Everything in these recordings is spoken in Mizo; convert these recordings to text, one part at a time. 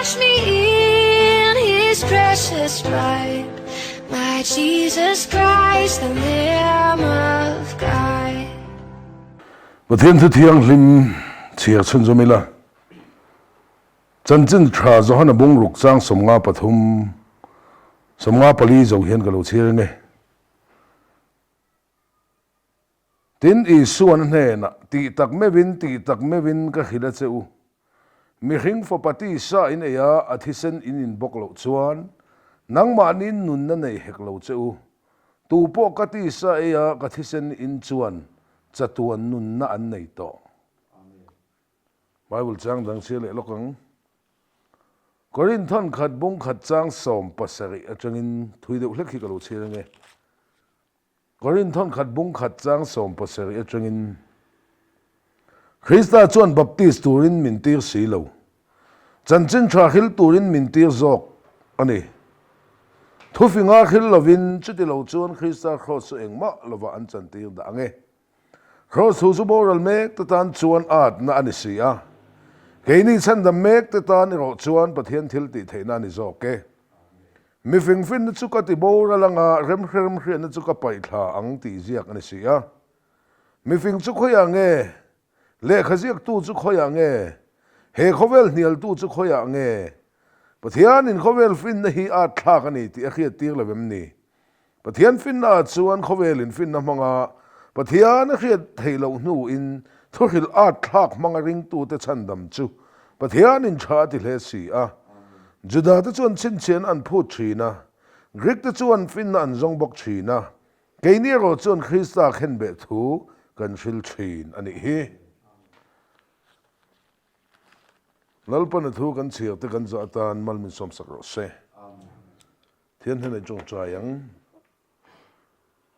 Wash me in his precious blood. My Jesus Christ, the Lamb of God. Pathian thu thianghlim chhiar chhunzawm ila, Chanchin tha Johana bungruk chang 53, 54 zo hian ka lo chhiar ang e. Tin, Isuan a hnenah, Tih tak meuhin, tih tak meuhin ka hrilh a che u. Mihring fapa tisa in ei a, a thisen in in bawk loh chuan, nangmahni nunna nei hek lo che u. Tu pawh ka tisa ei a, ka thisen in chuan chatuan nunna an nei tawh. Bible chang dang chhia leh lawk ang. Korinthon khat bung khat chang 17 atangin thui deuh hlek hi ka lo chhiar ange. Korinthon khat bung khat chang 17 atangin Krista chuan baptist turin min tir si lo. Chanchin tha hril turin min tir zawk a ni. Thufinga hril lovin chuti lo chuan Krista kraws chu engmah lovah an chantir dah ange. Kraws thu chu boral mek te tan chuan atna a ni si a, keini chhandam mek te tan erawh chuan Pathian thil tih theihna a ni zawk e. Mi fingfinna chu ka ti boral anga remhre remhriatna chu ka paih thla ang tih ziak a ni si a. Mi fing chu khawiah nge? Lehkha ziaktu chu khawiah nge? He khawvel hnialtu chu khawiah nge? Pathianin khawvel finna hi at thlak a ni tih a hriattir lo em ni? Pathian finnaah chuan khawvelin finna hmanga Pathian a hriat theih loh hnuin thuhrilh at thlak hmanga ringtute chhandam chu Pathianin tha a ti hle si a. Judate chuan chhinchhian an phut thin a, Greek-te chuan finna an zawng bawk thin a, keini erawh chuan Krista khenbeh thu kan hril thin a nih hi. Lalpana thu kan chhiar te kan zawh atan mal min sawmsak rawh se. Thian hnenah tawngtai ang.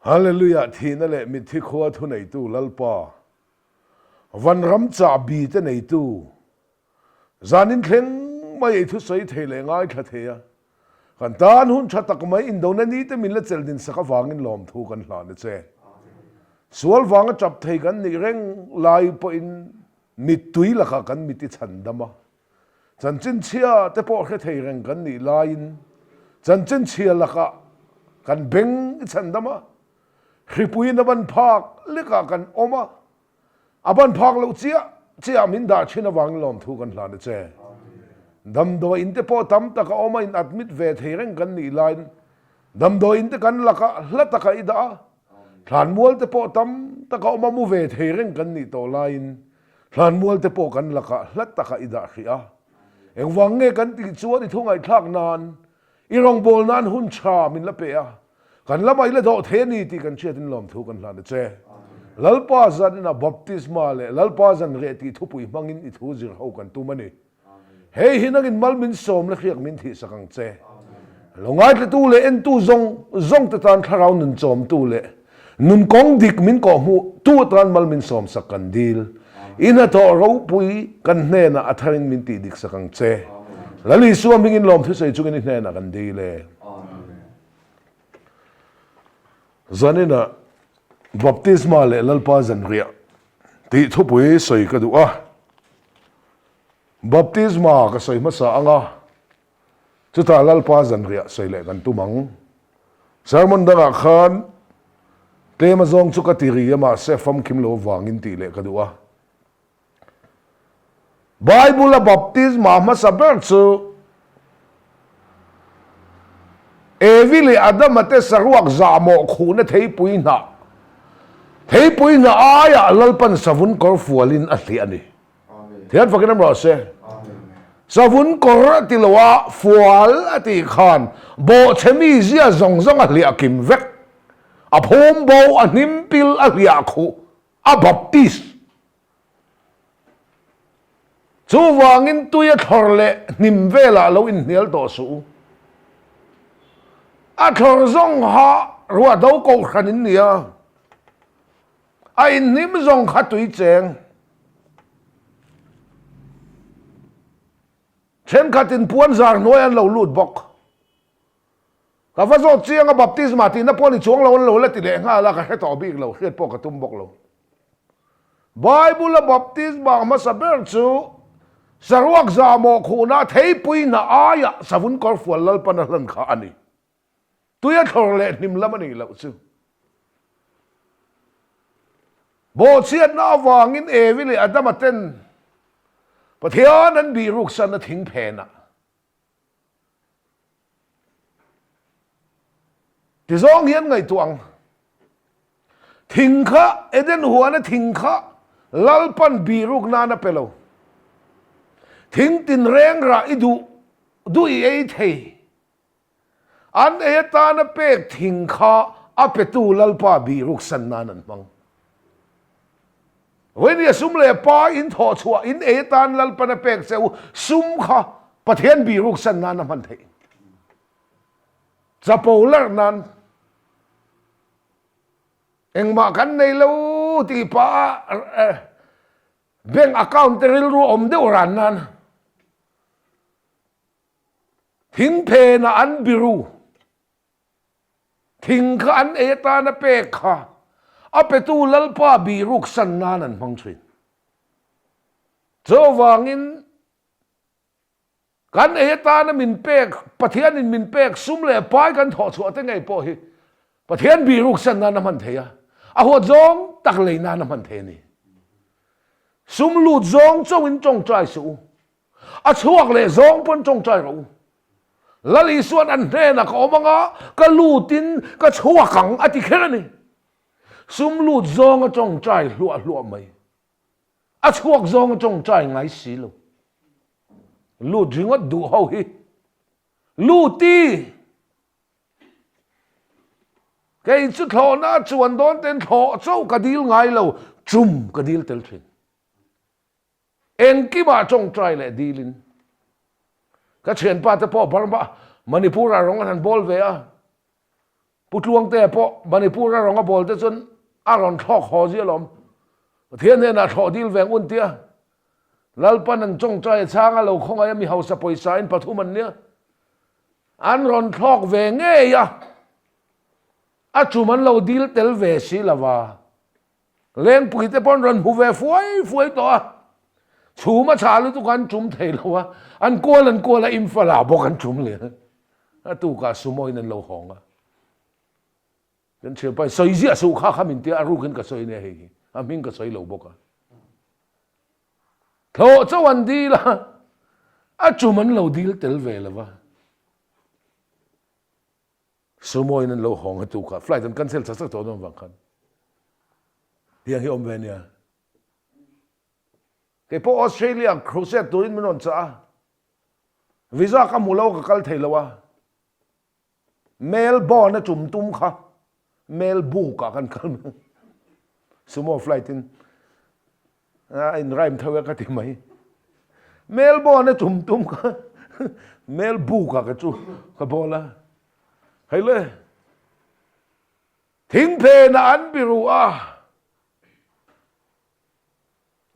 Hallelujah Thihna leh mitthi khua thuneitu Lalpa, vanram chahbi te neitu, zanin thleng mai ei thusawi thei leh ngaithla thei a, kan tan hun tha tak mai indona ni te min la chelh din sak avangin lawmthu kan hlan a che. Sual vanga tap thei kan nih reng lai pawhin mittui lakah kan mit i chhandam a, Chanchin chhia te pawh hre thei reng kan nih laiin chanchin chhia lakah kan beng i chhandam a, hripuiin a ban phak lekah kan awm a, a ban phak loh chiah chiah min dah thin avangin lawmthu kan hlan a che. Damdawi in te pawh tam tak a awm a, in admit ve thei reng kan nih laiin damdawi in te kan lakah hla takah i dah a, thlanmual te pawh tam tak a awm a, mu ve thei reng kan nih tawh laiin Hlanmual te pawh kan lakah hla takah i dah hrih a. Engvang nge kan tih chuan i thu ngaihthlak nan, i rawngbâwl nan hun tha min la pe a, kan lamah i la dawh thei a ni tih kan hriatin lawmthu kan hlan a che. Lalpa zan inah baptisma leh Lalpa zan reh tih thupui hmangin i thu zir ho kan tum a ni. Hei hi nangin mal min sawm la hriak min thihsak ang che. Lo ngaithlatu leh entu zawng zawng te tan thlarau nun chawmtu leh nun kawng dik min kawhhmuh tu atan mal min sawmsak kan dil. I hnathawh ropui kan hnenah a tharin min tih dik sak ang che. Lal Isua hmingin lawm thusawi chungin i hnenah kan dil e. Zaninah Baptisma leh Lalpa zanriah tih thupui sawi ka duh a. Baptisma ka sawi hmasa ang a, chutah Lalpa zanriah sawi leh kan tum ang. Sermon dangah khan tlem azawng chu ka ti ri a, mahse famkim lo avangin tih leh ka duh a. Bible a baptisma hmasa ber chu Evi leh Adama te saruak zahmawh khuhna theipui hnah, theipui hnah aiah Lalpan savun kawr fualin a hliah a ni. Thian fakin am rawh se. Savun kawr a ti lo a, fual a tih khan bawhchhe mi zia zawng zawng a hliah kim vek. A phum bo, a hnim pil, a hliah khuh, a baptist. Chuvangin tui a thlawr leh hnim velah lo inhnial tawh suh u. A thlawr zawng kha ruahdo kohhran in nia. A inhnim zawng kha tui cheng. Thenkhatin puan zar hnuai an lo lut bawk. Ka va zawt chiang a, baptisma tihna pawh ni chuang lo an lo la ti leh nghal a, ka hre tawh bik lo, hriat pawh ka tum bawk lo. Bible a baptisma hmasa ber chu. Saruak zahmawh khuhna theipui hna aia savun kawrfual Lalpan a hlan kha a ni. Tui a thlawr leh hnim lam a nih loh chu. Bawhchhiatna avangin Evi leh Adama ten Pathian an bihruksan a thing phenah Tizawng hian ngaihtuah ang. Thing kha, Eden huana thing kha Lalpan bihruk nan a pe lo. Thing tinreng rah i duh duh i ei thei. An ei atana pek thing kha a petu Lalpa bihruk san nan an hmang. Vawinia sum leh pa in thawh chhuah in ei atan Lalpan a pek che u, sum kha Pathian bihruk san nan a hman theih. Chapo larh nan engmah kan nei lo tih pah a bank account te rilru awm deuh ran nan thing phenah an biru. Thing kha an ei atana pek kha a petu Lalpa bihruk san nan an hmang thin. Chuvangin kan ei atana min pek, Pathianin min pek sum leh pai kan thawh chhuah te ngei pawh hi Pathian bihruk san nan a hman thei a, a huat zawng tak lei nan a hman thei a ni. Sum lut zawng chauhin tawngtai suh u. A chhuak leh zawng pawn tawngtai rawh u. Lal Isuan an hnenah ka awm anga, ka lutin ka chhuak ang a ti kher a ni. Sum lut zawnga tawngtai hluah hluah mai. A chhuak zawnga tawngtai ngai si lo. Lut ringawt duh ho hi. Luti! Kei chu thlawhna a chuan dawn ten thlawh chauh ka dil ngai lo, chum ka dil tel thin. Engkimah tawngtai leh dilin ka thianpa te pawh Burma Manipur ah rawng an han bawl ve a, Pu Tluangtea pawh Manipur a rawng a bawl te chuan a rawn thlawk haw zia alawm. Pathian hnenah thlawh dil veng un tia Lalpan an tawngtai a chhang a lo khawngaih a mi hausa pawisa in pathum an nia an rawn thlawk ve ngei a, a chum an lo dil tel ve si lova. Lengpui te pawn rawn hmu ve fuai fuai tawh a, chhum a chhah lutuk a an chum thei lo a, an kual an kual a Imphal ah bawk an chum leh a, a tukah sumo in an lo hawng a. Kan thianpa in sawi ziah suh kha kha min tia a ruk in ka sawi nia hei hi, a hming ka sawi lo bawk a. Thlawh chauh an dil a, a chum an lo dil tel ve lo va. Sumo in an lo hawng hetu kha flight an cancel chak chak tawh dawn vang khan tiang hi awm ve nia. Kei pawh Australia crusade turin min rawn chah a, visa ka hmu lo ka kal thei lo a, Melbourne a tum tum kha Melbourne ah kan kal mai Sumo flight in A in rhyme tho e ka ti mai. Melbourne a tum tum kha Melbourne ah ka chu ka bawl a. Hei le. Thingphen ah an biru a.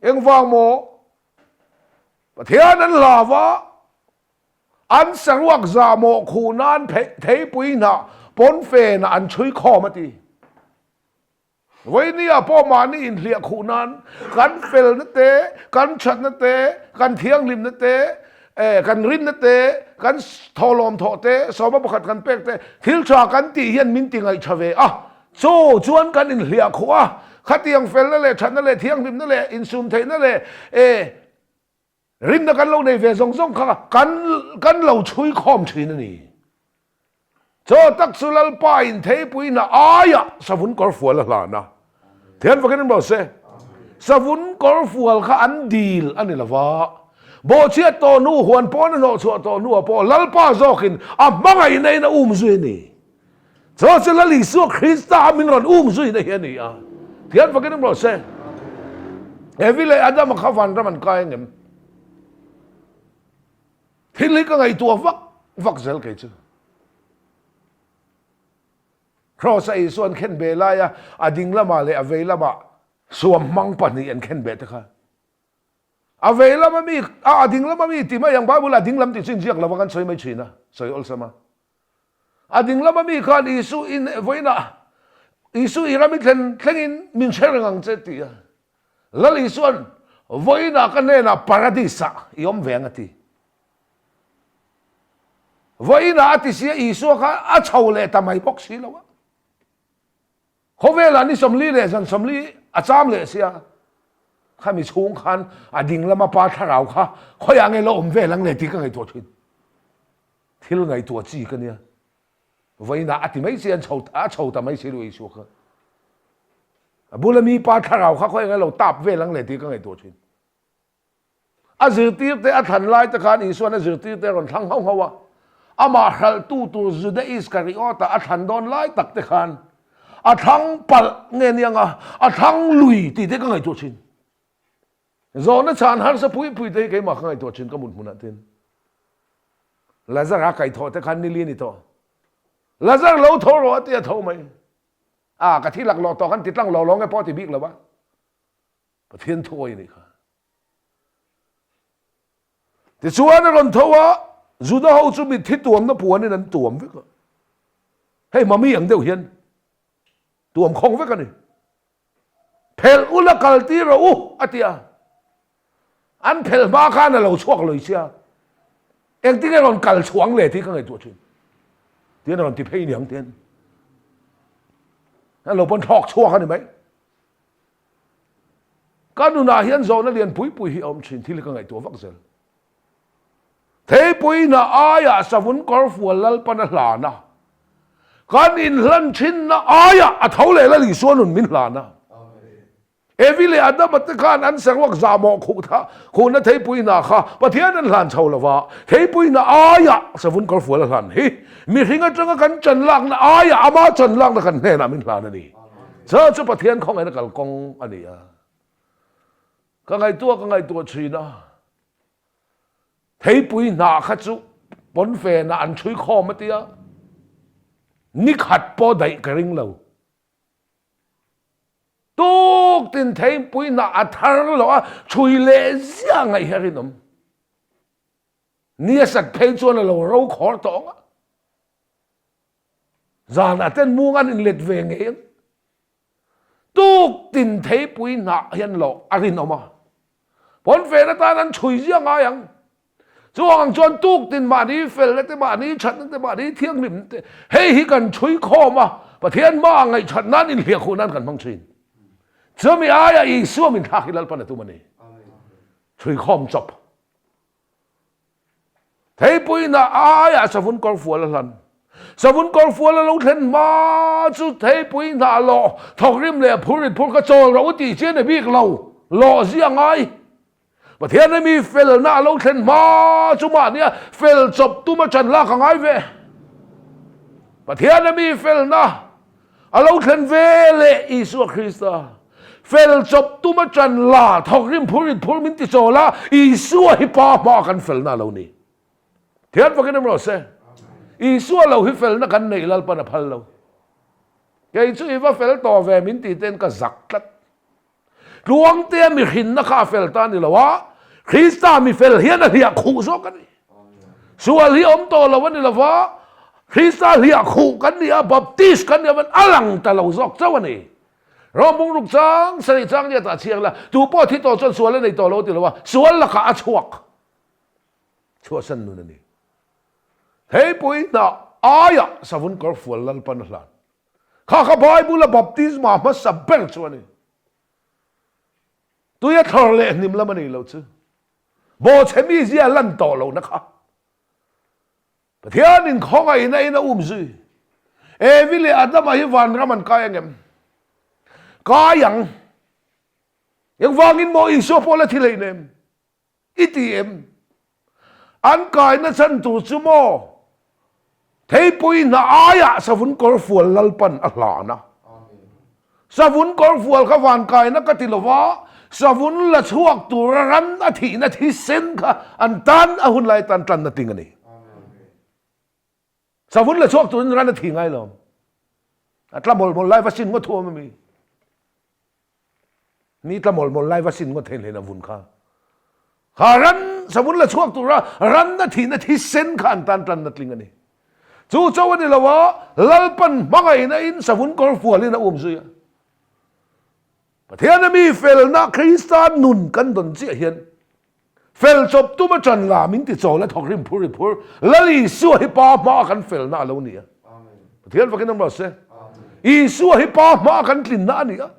Engvang maw? Pathian an hlau a, an saruak zahmawh khuh nan theipui hnah pawnfen ah an chhui khawm a ti. Vawinia pawh mahni inhliah khuh nan kan felna te, kan thatna te, kan thianghlimna te, kan rinna te, kan thawhlawm thawh te, sawma pakhat kan pek te, thil tha kan tih hian min ti ngaihṭha ve a. Chu chuan kan inhliah khuh a, khatiang felna leh thatna leh thianghlimna leh insumtheihna leh Rinna kan lo nei ve zawng zawng kha kan kan lo chhui khawm thin a ni. Chaw tak chu Lalpa in theipui hna aiah savun kawr fual a hlan a. Thian fakin an rawh se. Savun kawr fual kha an dil a ni lova. Bawhchhiat tawh hnu, huan pawn a hnawh chhuah tawh hnuah pawh Lalpa zawkin a hmangaihna in a um zui a ni. Chaw chu Lal Isua Krista a min rawn um zuina hi a ni a. Thian fakin awm rawh se. Evi leh Adama kha vanram an kai angem? Thil hi ka ngaihtuah vak vak zel kei chu. Kraws a Isua an khen be laia a ding lamah leh a vei lamah suam hmang pahnih an khen be te kha. A vei lama mi, a ding lama mi ti mai ang Bible a ding lam tih chu inziak lova kan sawi mai thin a, sawi awlsam a. A ding lama mi khan Isu in vawiinah Isu i ram i thlen thlengin min hre reng ang che ti a. Lal Isuan. Vawiinah ka hnenah Paradis-ah i awm ve ang a ti. Vawiinah a ti sia Isua kha a chho leh ta mai bawk si lo a. Khawvelah ni 40 leh zan 40 a cham leh sia. Khami chhung khan a ding lama pa thlarau kha khawiah nge la awm vel ang le tih ka ngaihtuah thin. Thil ngaihtuah chi ka nia. Vawiinah a ti mai si an chho a chho ta mai si lo Isua kha. A bula mi pa thlarau kha khawiah nge lo tap vel ang le tih ka ngaihtuah thin. A zirtirte a thlan lai te khan Isua'n a zirtirte a rawn thlang nghauh nghauh a, amah hralhtu tur Juda Iskariota a thlan dawn lai tak te khan a thlang palh nge nia nga, a thlang lui tih te ka ngaihtuah thin. Zawhna chhan harsa pui pui te hi keimah ka ngaihtuah thin ka mut hmunah ten. Lazara kaihthawh te khan nili a ni tawh. Lazar lo tho rawh a ti a tho mai. A, ka thi laklawh tawh khan ti tlang lo lo nge pawh a ti bik lo a. Pathian thuawi a nih kha. Tichuan a rawn tho a, Juda ho chu mitthi tuamna puanin an tuam vek a. Hei mami ang deuh hian tuam khawng vek a ni. Phelh ula kal tir rawh u a ti a. An phelh hma khan a lo chhuak lawih sia. Engtin nge rawn kal chhuang le tih ka ngaihtuah thin. Tian a rawn ti phei niang tian. An lo pawn thlawk chhuak a ni mai. Ka nunah hian zawhna lian pui pui hi a awm thin, thil hi ka ngaihtuah vak zel. Theipuina aiah savun kawrfual Lalpan a hlan a, kan inhlan thinna aiah a tho leh Lal Isua nun min hlan a. Evi leh Adama te khan an saruak zahmawh khuh tha khuhna theipuina kha Pathian an hlan chho lova, theipuina aiah savun kawrfual a hlan hi mihring atanga kan chan lakna aiah ama chan lakna kan hnenah min hlan a ni. Chu chu Pathian khawngaihna kalkawng a ni a. Ka ngaihtuah ka ngaihtuah thin a, theipui hnah kha chu pawnfenah an chhui khawm a tia, nikhat pawh daih ka ring lo. Tuk tin theipui hnah a thar loh a, chhui leh ziah ngaih hi a rinawm. Ni a sat phei chuan a lo ro khawr tawh ang a. Zanah ten mung an inlet ve ngei ang. Tuk tin theipui hnah hian lawh a rinawm a. Pawnfen atan an chhui ziah ngai ang. Chuang ang chuan tuk tin mahni felna te, mahni thatna te, mahni thianghlimna te hei hi kan chhui khawm a, Pathian hmaah ngaihṭhat nan inhliah khuh nan kan hmang ṭhin. Chumi aia Isua min thlak hi Lalpan a tum a ni. Chhui khawm chawp. Theipuina aiah savun kawrfual a hlan. Savun kawrfual a lo thlen hma chu theipui hnah lawh thawkrim leh phurrit phur kha chawl rawh u tih chi a ni bik lo, lawh zia ngai. Pathian hi mi felna a lo thlen hma chu mahnia fel chawp tum a ṭan lak a ngai ve. Pathian hi mi felna A lo thlen ve leh Isua Krista fel chawp tum a ṭan la, thawkrim phur in phur min ti chawl a, Isua hi Pa hmaa kan felna a lo ni. Thian fakin em rawh se. Isua lo hi felna kan neih Lalpan a phal lo. Kei chu i va fel tawh ve min ti ten ka zak tlat. Tluangtea mihrinna kha a fel ta a ni lo a, Krista mi fel hian a hliah khuh zawk a ni. Sual hi awm tawh lo a ni lo va, Krista hliah khuh kan ni a, Baptist kan ni avangin a lang ta lo zawk chauh a ni. Rom bungruk chang, sarih chang nia tah chhiang la, tu pawh thi tawh chuan sual a nei tawh lo a ti lo a, sual lakah a chhuak. Chhuahsan nun a ni. Theipui hnah aiah savun kawrfual Lalpan a hlan. Kha kha Bible a baptisma hmasa ber chu a ni. Tui a thlawr leh hnim lam a ni lo chu. Bawhchhe mizia lan tawh lohna kha. Pathianin khawngaihna in a um zui. Evi leh Adama hi vanram an kai angem? Kai ang. Engvangin maw Isua pawh la thi hleinem? I ti em? An kaina chhan tur chu maw? Theipui hna aiah savun kawrfual Lalpan a hlan a. Savun kawrfual kha van kaina ka ti lova, savun la chhuak tura ran a thihna thisen kha an tan a hun lai tan tlanna ting a ni. Savun la chhuak turin ran a thi ngai lo. A tla mawlh mawlh lai va sin ngawt thuam a mi. Ni tla mawlh mawlh lai va sin ngawt theih hlein a vun kha. Kha ran savun la chhuak tura ranna thihna thisen kha an tan tlanna tling a ni. Chu cho a ni lo a, Lalpan hmangaihna in savun kawr fualin a um zui a. Pathiana mi felna Krista nun kan dawn chiah hian fel chawp tuma ṭan la min ti chawl a thawk rim phur ri phur Lal Isua hi Pa hmaa kan felna a lo ni a. Pathian fakin awm rawh se. Isua hi Pa hmaa kan tlinna a ni a.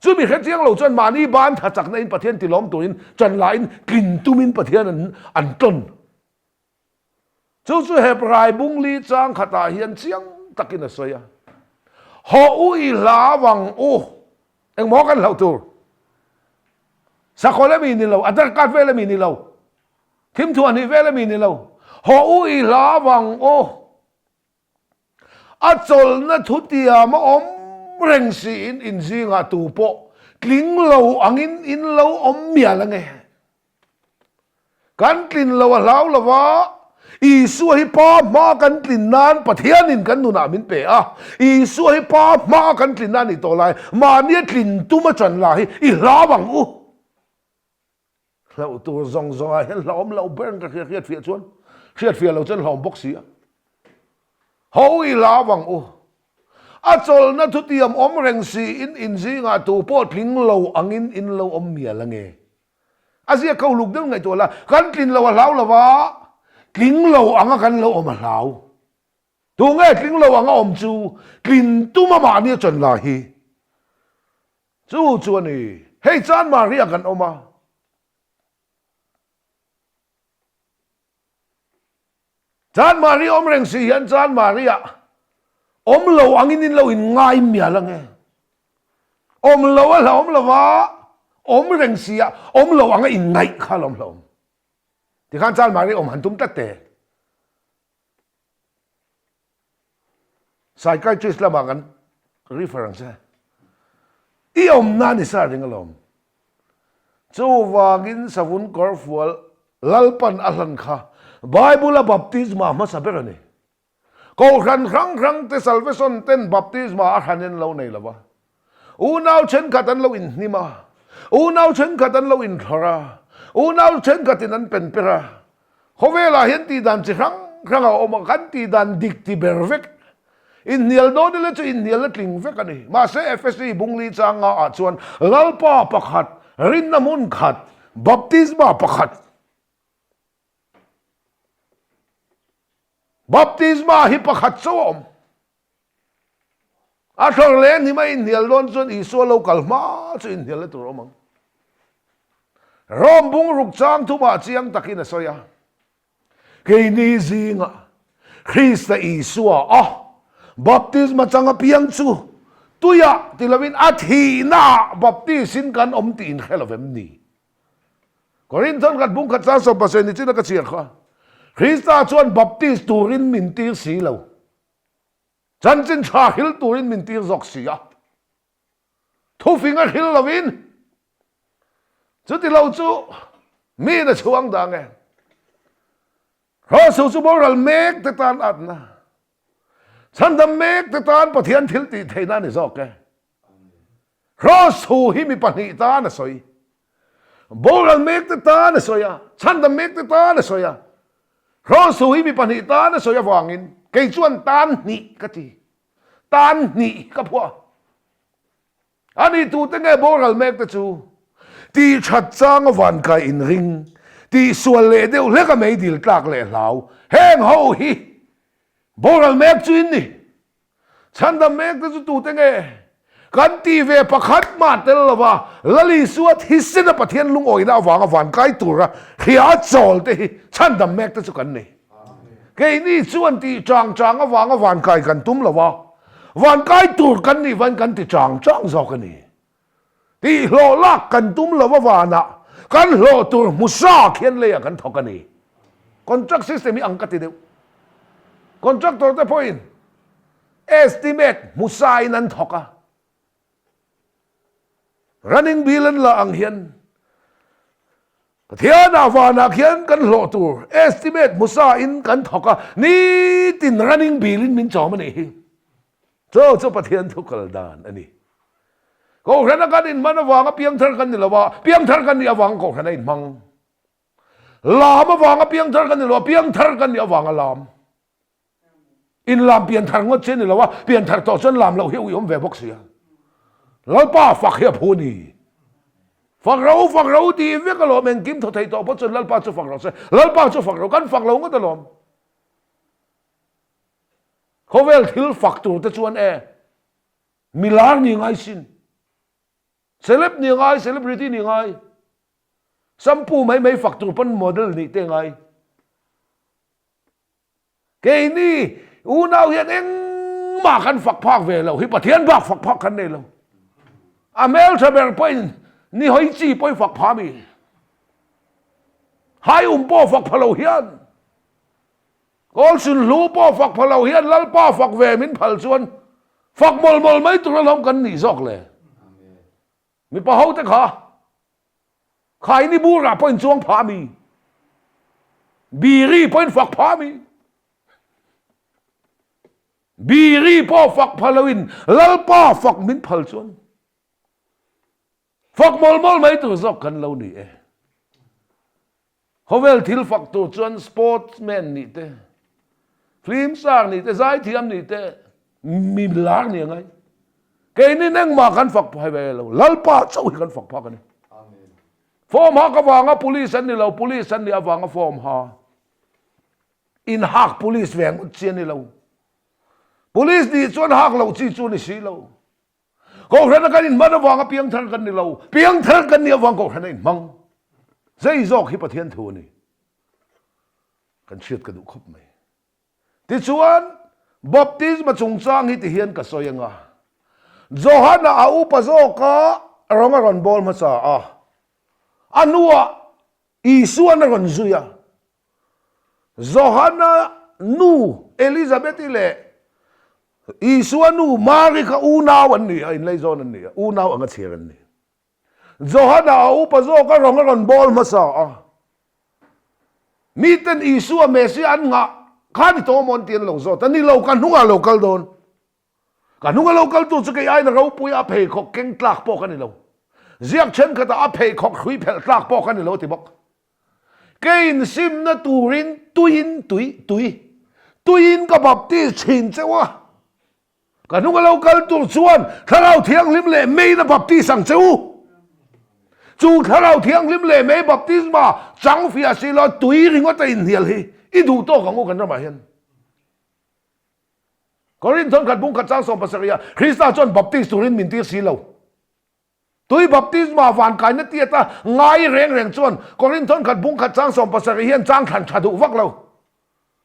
Chumi hre chiang lo chuan mahni ban tha chakna in Pathian tilawm turin ṭan la in tlin tumin Pathian an an tawn. Chu chu Hebrai bungli chang khatah hian chiang takin a sawi a, Haw u i hlau ang u, engmaw kan hlauh tur? Sakhaw lemi ni lo, Aadhaar card vel emi ni lo, thimthuah hnih vel emi ni lo, haw u i hlau ang u. A chawlhna thutiam a awm reng siin in zingah tu pawh tling lo angin in lo awm mial ange. Kan tlin lo a hlau lo va, Isua hi Pa hmaa kan tlin nan Pathianin kan nunah min pe a. Isua hi Pa hmaa kan tlin nan a nih tawh lai, mahnia tlin tum a chan lah hi i hlau ang u. Hlauh tur zawng zawngah hian hlauhawm loh ber ka hria hriatfiah chuan hriatfiah lo chuan hlauhawm bawk si a. Ho i hlau ang u. A chawlhna thutiam awm reng siin in zingah tu pawh tling lo angin in lo awm mial ange. A ziak kho luk deuh ngaihtuah la, kan tlin lo a hlau lo va, tling lo anga kan lo awm a hlau. Tunge tling lo anga awm chu tlin tum amah nia chawn la hi. Chu chu a ni. Hei chan Maria kan awm a. Chan Maria awm reng si hian chan Maria awm lo angin in lo in ngai mial ange. Awm lo a hlauhawm lo va, awm reng si a, awm lo anga in ngaih kha a lawm hlauhawm. Tikhan chan Maria awm han tum tlat te. Psychiatrist lamah kan refer ang che. I awmna ni sa ring alawm. Chuvangin savun kawrfual Lalpan a hlan kha Bible a baptisma hmasa ber a ni. Kohhran hrang hrang te salvation ten baptisma a hran in lo nei lo va. Unau thenkhat an lo inhnim a, unau thenkhat an lo inthlawrh a, unau thenkhatin an pen per a. Khawvelah hian tihdan chi hrang hrang a awm a, kan tihdan dik ti ber vek. Inhnial dawn ila chu inhnial a tling vek a ni. Mahse Efesi bungli changa ah chuan Lalpa pakhat, rinna hmun khat, baptisma pakhat, baptisma hi pakhat chauh a awm. A thlawr leh hnim a inhnial dawn chuan Isua lo kal hma chu inhnial na tur a awm ang. Rom bungruk chang thumah chiang takin a sawi a, Keini zingah Krista Isua a baptisma chang apiang chu tuiah ti lovin a thihnaah baptisin kan awm tih inhre lo vem ni? Korinthon khat bungkhat chang sawmpasarih ni chin a ka chhiar kha, Krista chuan baptis turin min tir si lo. Chanchin tha hril turin min tir zawk si a, thufing a hril lovin chuti lo chu miin a chhuang dang e. Hrawsu chu boral mek te tan atna, chhandam mek te tan Pathian thil tih theihna a ni zawk e. Hrawsu hi mi pahnih tan a sawi. Boral mek te tan a sawi a, chhandam mek te tan a sawi a. Hrawsu hi mi pahnih tan a sawi avangin kei chuan tan hnih ka ti. Tan hnih ka phuah. A ni tute nge boral mek te chu? Tih that chang a van kai inring, tih sual leh deuh hlek a meidil tlak leh hlau. Heng ho hi boral mek chu in ni. Chhandam mek te chu tute nge? Kan ti ve pakhat mah tel lova Lalisua thisen a Pathian lungawina avanga van kai tura hria a chawl te hi chhandam mek te chu kan ni. Keini chuan tih chang chang avanga van kai kan tum lova, van kai tur kan nih vain kan ti chang chang zawk a ni. Tih hlawh lak kan tum lo avanah kan hlawh tur hmu sa khian leiah kan thawk a ni. Contract system hi ang ka ti deuh. Contractor te pawhin estimate hmu sa in an thawk a. Running bill an la ang hian Pathian avanah khian kan hlawh tur estimate hmu sa in kan thawk a, nitin running bill in min chawm a nih hi. Chu chu Pathian thu kal dan a ni. Kohhrana kan inhman avanga piangthar kan ni lo a, piangthar kan nih avanga kohhran a inhmang. Lam avanga piangthar kan ni lo a, piangthar kan nih avanga lam. Inlam pianthar ngawt chi a ni lo a, pianthar tawh chuan lam loh hi a uiawm ve bawk si a. Lalpa fak hi a phu a ni. Fak ro, fak ro tih vek alawm, engkim thaw thei tawh pawh chuan Lalpa chu fak rawh se. Lalpa chu fak ro, kan fak lo ngawt alawm. Khawvel thil fak tur te chuan e, milar ni ngai sin. Celeb ni ngai, celebrity ni ngai. Shampoo mai mai fak tur pawn model nih te ngai. Keini unau hian engmah kan fak phak ve lo hi Pathian bak fak phak kan nei lo. A hmeltha ber pawhin ni hawi chi pawhin fak pha mi. Hai um pawh fak pha lo hian Kawlsun hlu pawh fak pha lo hian Lalpa fak ve min phal chuan fak mawl mawl mai tur alawm kan nih zawk le. Mipa ho te kha Khaini burah pawhin chuang phah mi, Biri pawhin fak phah mi, Biri pawh fak pha loin Lalpa fak min phal chuan fak mawl mawl mai tur zawk kan lo ni e. Khawvel thil fak tur chuan sportsman nih te, film star nih te, zaithiam nih te, mi lar nih a ngai. Keini engmah kan fak phai ve lo, Lalpa chauh hi kan fak phak a ni. Form hak avanga police an ni lo, police an nih avanga form ha. In hak police ve ngawt chi a ni lo. Police nih chuan hak loh chi chu a ni si lo. Kohhrana kan inhman avanga piangthar kan ni lo, piangthar kan nih avang kohhrana inhmang. Zei zawk hi Pathian thu a ni. Kan hriat ka duh khawp mai. Tichuan, baptisma chungchang hi tihian ka sawi anga. Johana a upa zawka rawng a rawn bawl hmasa a, a hnuah Isuan a rawn zui a. Johana nu Elizabeth-i leh Isua nu Mari kha unau an ni a, inlaizawn an ni a, unau anga chhiar an ni. Johana a upa zawk a rawng a rawn bawl hmasa a. Miten Isua Messiah an nghah kha ni tawh maw an ti an lo zawt a, ni lo ka hnungah lo kal dawn. Ka hnunga lo kal tu chu kei aiin a ropui a pheikhawk keng tlak pawh ka ni lo. Ziak thenkhatah a pheikhawk hrui phelh tlak pawh ka ni lo a ti bawk. Keiin simna turin tuiin tui tui tuiin ka baptis thin cheu a. Ka hnunga lo kal tur chuan Thlarau Thianghlim leh meiin a baptis ang che u. Chu Thlarau Thianghlim leh mei baptisma chang fiah si lo tui ringawt a inhnial hi i duh tawk ang u kan ramah hian. Korinth thawnkhat bungkhat chang 70 ah Krista chuan baptis turin min tir si lo. Tui baptisma van kaina tiata ngai reng reng chuan Korinth thawnkhat bungkhat chang 70 hian chang thlan tha duh vak lo.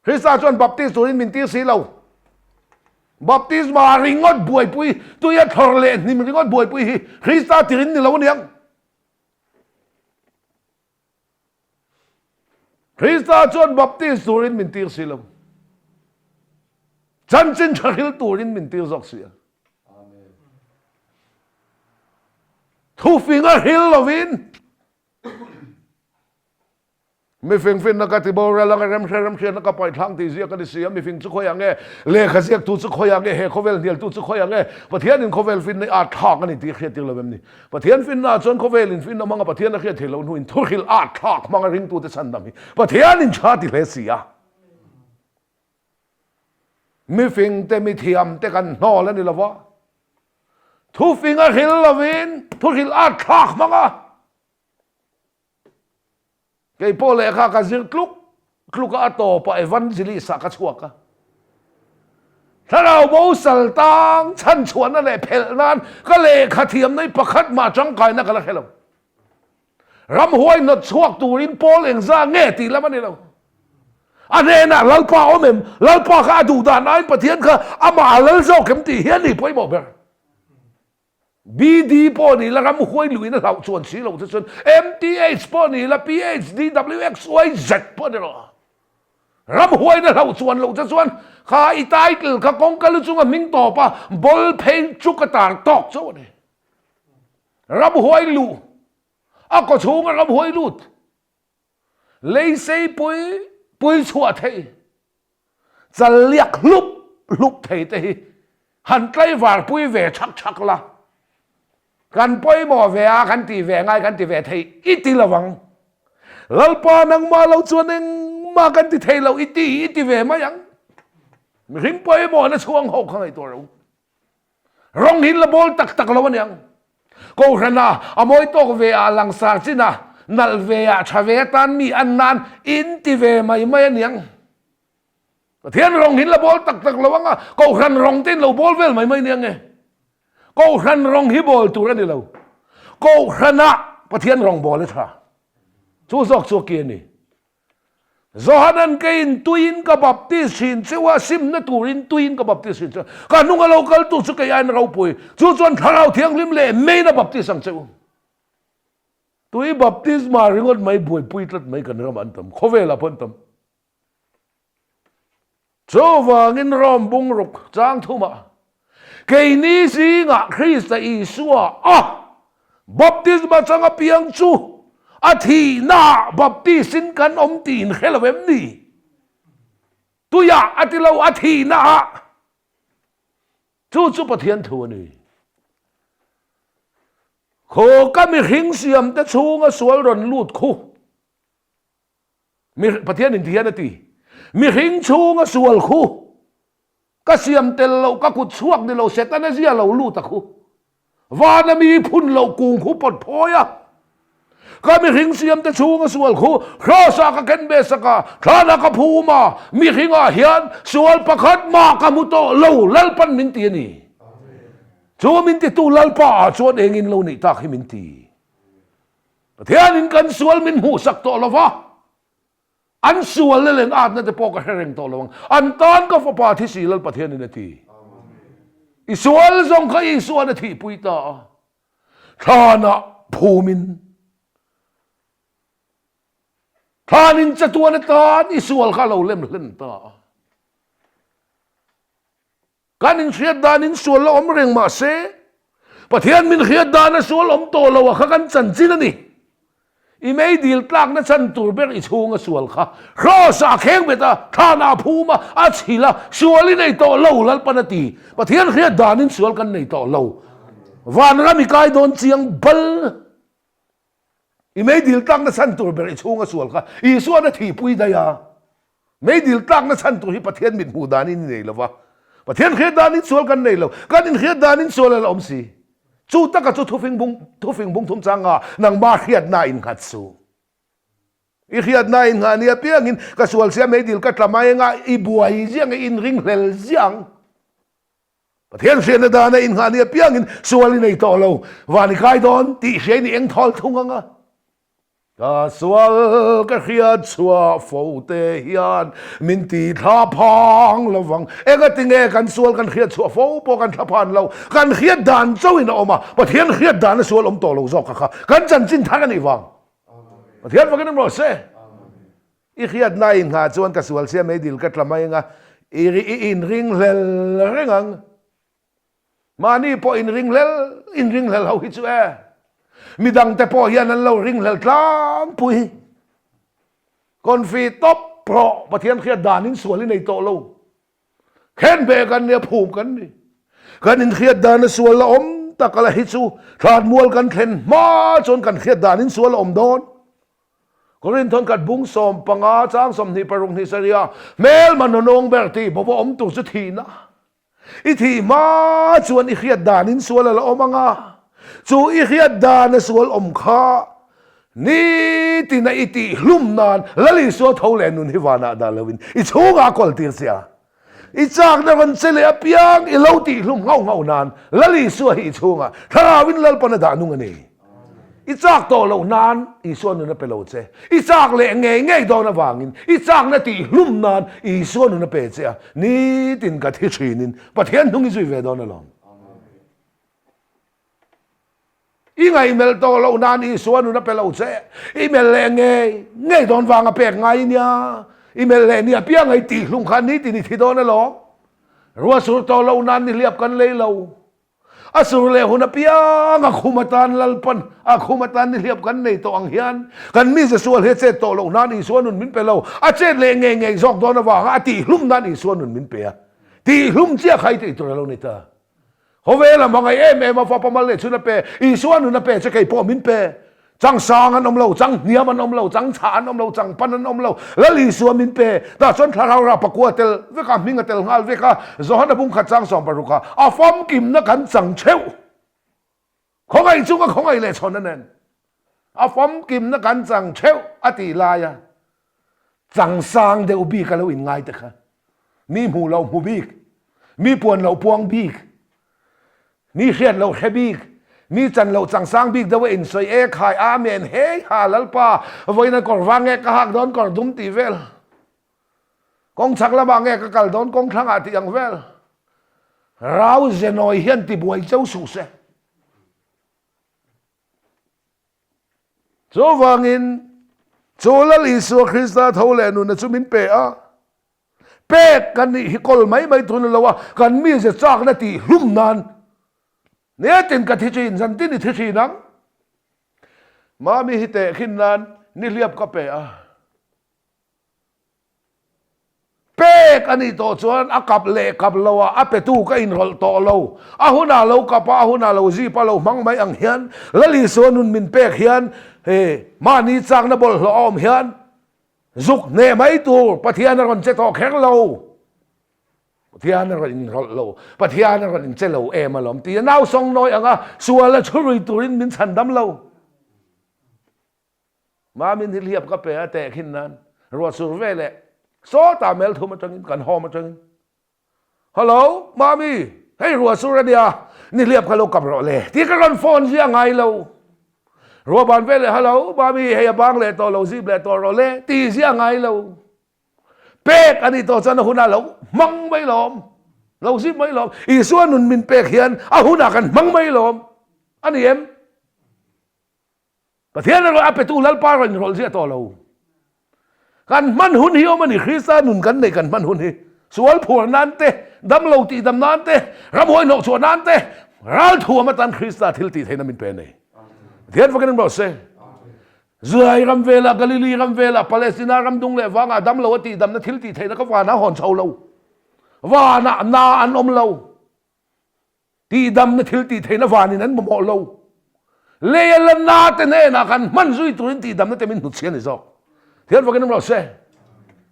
Krista chuan baptis turin min tir si lo. Baptisma ringawt buaipui, tuia thlawr leh hnim ringawt buaipui hi Krista tirin ni lo aniang. Krista chuan baptis turin min tir si lo. Chanchin tha hril turin min tir zawk si a. Thufing a hril lovin Mifing finna ka ti boral anga remhre remhriatna ka paihthlang tih ziak a ni si a, mifing chu khawiah nge? Lehkha ziaktu chu khawiah nge? He khawvel hnialtu chu khawiah nge? Pathianin khawvel finna i at thlak a ni tih hriat tir lo em ni? Pathian finna ah chuan khawvelin finna hmanga Pathian a hriat theih loh hnuin thuhrilh at thlak hmanga ringtute chhandam hi Pathianin tha ti hle si a. Mifing te mithiam te kan hnawl a ni lo va, thufing a hril lovin thuhrilh at thlak hmanga Kei pawh lehkha ka zir tluk tluk a, a tawpah evangelist ah ka chhuak a. Thlarau bo sal tang chhan chhuahna leh phelh nan ka lehkha thiamna hi pakhat mah tangkaina ka la hre lo. Ramhuai hnawt chhuak turin pawl engzah nge tih lam a ni lo. A hnenah Lalpa awm em? Lalpa kha a duh dan aiin Pathian kha amah a lal zawk em tih hi a ni pawimawh ber. BD pawh ni la ramhuai luin a hlauh chuan si lo te chuan MTH pawh ni la PHD WXYZ pawh ni rawh. Ramhuain a hlauh chuan loh te chuan kha i title kha kawngka lu chunga hming tawp a ball phei chu ka tar tawk chauh a ni. Ramhuai luh a kaw chhunga ramhuai lut leisei pui pui chhuah thei Chal liak hlup hlup thei te hi han tlaivar pui ve chhak chhak la, kan pawimawh ve a, kan ti ve ngai kan ti ve thei i ti lo ang. Lalpa nangmah lo chuan engmah kan ti thei lo i ti i ti ve mai ang. Mihring pawimawhna chhuang ho kha ngaihtuah rawh u. Rawng hi la bawl tak tak lo aniang. Kohhrana a mawi tawk ve ah langsar chin a, nalh ve ah tha ve atan mi an nan in ti ve mai mai aniang. Pathian rawng hin la bawl tak tak lo anga Kohhran rawng te in lo bawl vel mai mai aniang e. Kohhran rawng hi bawl tur a ni lo. Kohhranah Pathian rawng bawl a tha. Chu zawk chu a ki a ni. Johanan keiin tuiin ka baptis thin cheu a, simna turin tuiin ka baptis thin cheu a, ka hnunga lo kal tu chu kei aiin ropui, chu chuan Thlarau Thianghlim leh meiin a baptis ang cheu. Tui baptisma ringawt mai buaipui tlat mai kan ramah an tam, khawvelah pawh an tam. Chuvangin Rom bungruk chang thumah keini zingah Krista Isua a baptisma chang apiang chu a thihnaah baptisin kan awm tih in hre lo em ni? Tuiah a ti lo, a thihnaah. Chu chu Pathian thu a ni. Khaw ka mihring siamte chhunga sual rawn lut khu. Mi, Pathian in ti hian a ti, Mihring chhunga sual khu ka siam tel loh, ka kut chhuak ni lo, Setana zia lo lut a khu. Vana mi phun loh kung khu pawt phawi a. Ka mihring siamte chhunga sual khu Kraws-ah ka ken ve sak a, thlanah ka phum a, mihringah hian sual pakhat mah ka hmu tawh lo, Lalpan min ti a ni. Chu min titu Lalpa ah chuan engin lo nih tak hi min ti. Pathianin kan sual min hmuhsak tawh lo va, an sual le len atna te pawh ka hre reng tawh lo ang. An tan ka fapa thi si Lal Pathianin a ti. I sual zawng kha Isua'n a thihpui ta a, thlanah phumin, thlanin chatuan atan i sual kha a lo lem hlen ta a. Kan inhriat danin sual la awm reng mah se, Pathian min hriat dana sual awm tawh lo a kha kan chanchin a ni. I meidil tlakna chan tur ber i chhunga sual kha Kraws-ah a kheng bet a, thlanah a phum a, a chhil a, sual i nei tawh lo Lalpan a ti. Pathian hriat danin sual kan nei tawh lo. Vanram i kai dawn chiang bal. I meidil tlakna chhan tur ber i chhunga sual kha Isuan a thihpui daih a. Meidil tlakna chhan tur hi Pathian mit hmuh danin i nei lo va. Pathian hriat danin sual kan nei lo. Kan inhriat danin sual a la awm si. Chu taka chu thufing bung thufing bung thum changa nangma hriatna innghat suh. I hriatna innghah ni apiangin ka sual sia meidil ka tla mai anga i buai ziang i inringhlel ziang. Pathian hriatna dana innghah ni apiangin sual i nei tawh lo, van i kai dawn tih hria i ni eng thawl thung ang a. Ka sual ka hriat chhuah fo te hian min ti thla phang lo vang. Engatinge kan sual kan hriat chhuah fo pawh kan thla phan lo, kan hriat dan chauhin a awm a, Pathian hriat dana sual awm tawh lo zawk kha kha kan chanchin thar a nih vang. Pathian fakin awm rawh se. I hriatna i nghah chuan ka sual sia meidil ka tla mai anga i i inringhlel reng ang. Mahni pawh inringhlel inringhlel ho hi chu e. Midangte pawh hian an lo ringhlel tlangpui. Confi tawp rawh Pathian hriat danin sual i nei tawh lo. Khen ve kan nia phum kan ni. Kan inhriat dana sual la awm tak ala hi chu thlanmual kan thlen hma chuan kan hriat danin sual a awm dawn. Korinthon khat bung 15 chang 26 hnih saria hmelma nawnawng ber tih bawva awm tur chu thihna. I thih hma chuan i hriat danin sual a la awm anga chu i hriat dana sual awm kha nitina i tih hlum nan Lal Isua tho leh nun hi vanah dah loin i chhungah a kawl tir che a. I chakna rawn che leh apiang i lo tih hlum nghauh nghauh nan Lal Isua hi i chhungah Thlarauin Lalpan a dah nung a ni. I chak tawh loh nan Isua nun a pe lo che. I chak leh ngei ngei dawn avangin i chakna tih hlum nan Isua nun a pe che a, nitin ka thi thinin Pathian hnung i zui ve dawn alawm. I ngaihmelh tawh loh nan Isua nun a pe lo che. I melh leh ngei ngei dawn vang a pek ngai nia. I melh leh nia piang a i tih hlum khan nitin i thi dawn alawm. Rua sur tawh loh nan nihliap kan lei lo. A sur leh hun apiang a khum atan Lalpan a khum atan nihliap kan nei tawh ang hian kan mize sual hi a chet tawh loh nan Isua nun min pe lo. A chet leh ngei ngei zawk dawn avanga a tih hlum nan Isua nun min pe a. Tih hlum chiah kha i tih tur a lo ni ta. Khawvel a hmangaih em em a, fapa mal leh chhun a pe, Isua nun a pe che kei pawh min pe. Chang sang an awm lo, chang hniam an awm lo, chang chhah an awm lo, chang pan an awm lo, Lal Isua min pe. Tah chuan thlarau rah pakua tel vek a, hming a tel nghal vek a, Johana bung khat chang 16 a, a famkimna kan chang theuh. Khawngaih chunga khawngaih leh chhawnna nen a famkimna kan chang theuh a tih laia changsang deuh bik a lo inngai te kha mi hmuh loh hmu bik, mi puan loh puang bik, mi hriat loh hre bik, mi chan loh changsang bik deuh a insawi e khai Amen hei ha Lalpa vawiin a kawr vang nge ka hak dawn kawr dum tih vel kawng chhak lamah nge ka kal dawn kawng thlangah tih ang vel rau zenawi hian tibuai cheu suh se. Chuvangin, chu Lal Isua Krista tho leh nunna chu min pe a. Pek kan nih hi kawl mai mai tur ni lo a, kan mize chakna tih hlum nan nitin ka thi thin, zan tin i thi thin ang. Mami hi tehkhin nan nihliap ka pe a. Pek a nih tawh chuan a kap leh kap lo ah a petu ka inrawlh tawh lo. A hunah lo kap a, a hunah lo zip a lo hmang mai ang hian Lal Isua nun min pek hian he mahni chakna bawlhhlawh a awm hian zuk hneh mai tur Pathian a rawn che tawh kher lo. Pathian a rawn inrawlh lo, Pathian a rawn inche lo em alawm ti a nau sawng nawi anga sual a chhurui turin min chhandam lo. Mamin hi hliap ka pe a tehkhin nan ruah sur ve leh sawtah mel thum atangin kan home atangin Hello Mami hei ruah sur ania ni hliap kha lo kap rawh le tih ka rawn phone zia ngai lo ruah ban ve leh Hello Mami hei a bang leh tawh lo zip leh tawh rawh le tih zia ngai lo pek a nih tawh chuan a hunah lo hmang mai lawm lo zip mai lawm Isua nun min pek hian a hunah kan hmang mai lawm a ni em? Pathian erawh a petu Lalpa rawn inrawlh ziah tawh lo. Kan hman hun hi awm a ni, Krista nun kan neih kan hman hun hi. Sual phuar nan te, damlo tihdam nan te, ramhuai hnawhchhuah nan te, ral thuam atan Krista thil tih theihna min pe a ni. Pathian fakin an rawh se. Zuai ram velah, Galili ram velah, Palestina ram dung leh vangah damlo a tihdamna thil tih theihna kha vanah hawn chho lo. Vanah na an awm lo. Tihdamna thil tih theihna vanin an mamawh lo. Leia la na te hnenah kan hman zui turin tihdamna te min hnutchhi a ni zawk. Thian fakin awm rawh se.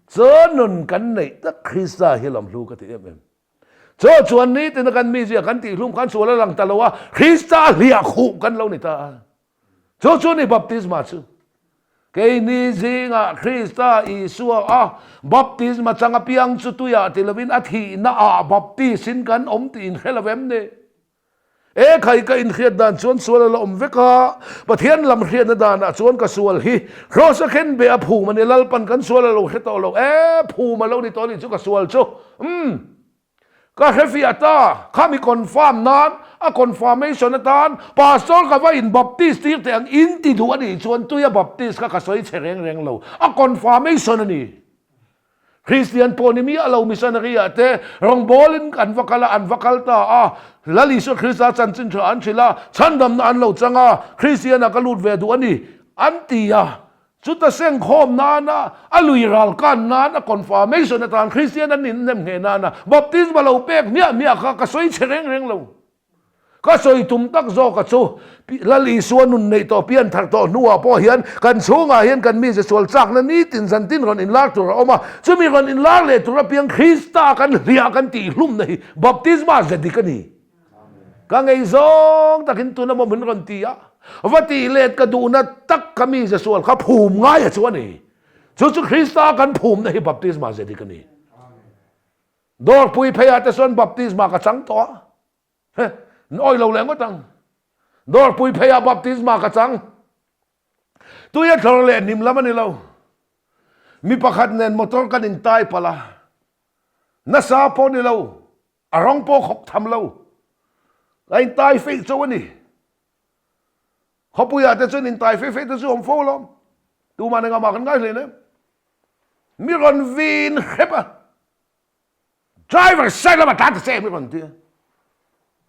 Chaw nun kan neih tak Krista hi lawmhlu ka ti em em. Chaw chuan nitina kan mizia kan tihhlum khan sual a lang ta lo a, Krista a hliah khuh kan lo ni ta a. Chu chu ni baptisma chu. Keini zingah Krista Isua a baptisma chang apiang chu tuiah ti lovin a thihna ah baptis-in kan awm tih inhre lo em ni? E khai ka inhriat dan chuan sual a la awm vek a, Pathian lam hriatna danah chuan ka sual hi Kraws a khen be a phum a ni, Lalpan kan sual a lo hre tawh lo e, phum a lo ni tawh a nih chu ka sual chu. Umm. Ka hrefiah ta, khami confirm nan, a confirmation atan Pastor ka va in baptist tir teh ang in ti duh a nih chuan tuia baptist kha ka sawi chhe reng reng lo, a confirmation a ni. Christian pawh ni miah lo missionary ah te rawngbawlin an va kal a, an va kal ta a, Lal Isua Krista chanchin tha an hrilh a, chhandamna an lo chang a, Christian ah ka lut ve duh a ni an ti a, Chuta sengkhawm nana, a lui ral kan nana, confirmation atan Kristian an innem ngheh nana baptisma lo pek hmiah hmiah kha ka sawi chhe reng reng lo. Ka sawi tum tak zawka chu Lal Isua nun neih tawh pian thar tawh hnuah pawh hian kan chhungah hian kan mize sual chakna nitin zantin rawn inlar tur a awm a, chumi rawn inlar leh tur apiang Krista kan hliah kan tihhlumna hi baptisma ze dik a ni. Ka ngei zawng takin tuna maw min rawn ti a, va tih let ka duhna tak ka mi ze sual kha phum ngai a chu a ni. Chu chu Krista kan phumna hi baptisma ze dik a ni. Dawrpui pheiah te chuan baptisma ka chang tawh a, he, awi lo leh ngawt ang. Dawrpui pheiah baptisma ka chang. Tui a thlawr leh hnim lam a ni lo. Mi pakhat nen motor kan intai palh a, nasa pawh ni lo. A rawng pawh khawk tham lo. A intai feih cho a ni. Khawpuiah te chuan intai feih feih te chu awm fo alawm. Tumah engah mah kan ngai hlein em. Mi rawn vin hrep a. Driver side lama tlan ta che mi rawn ti a.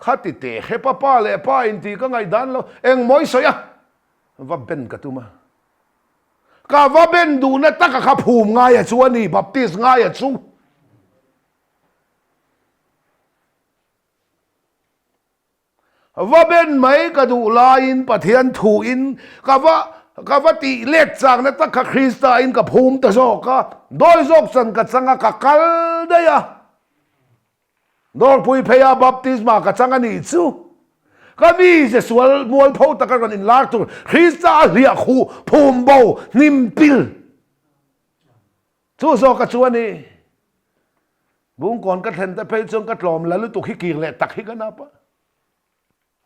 Khati teh hrep a pa leh pa inti ka ngaihdan lo. Engmaw i sawi a? Va ben ka tum a. Ka va ben duhna taka kha phum ngai a chu a ni, Baptist ngai a chu. Va ben mai ka duh laiin Pathian thuin ka va ka va tih let chakna tak kha Krista in ka phum ta zawk a, dawi zawk chan ka chang a, ka kal daih a. Dawrpui pheia baptisma ka chang a nih chu. Ka mize sual mualpho taka rawn inlar tur Krista a hliah khuh phum bo hnim pil chu zawka chu a ni. Bungkawn ka thlen te phei chuan ka tlawm la lutuk hi kir leh tak hi ka nap a.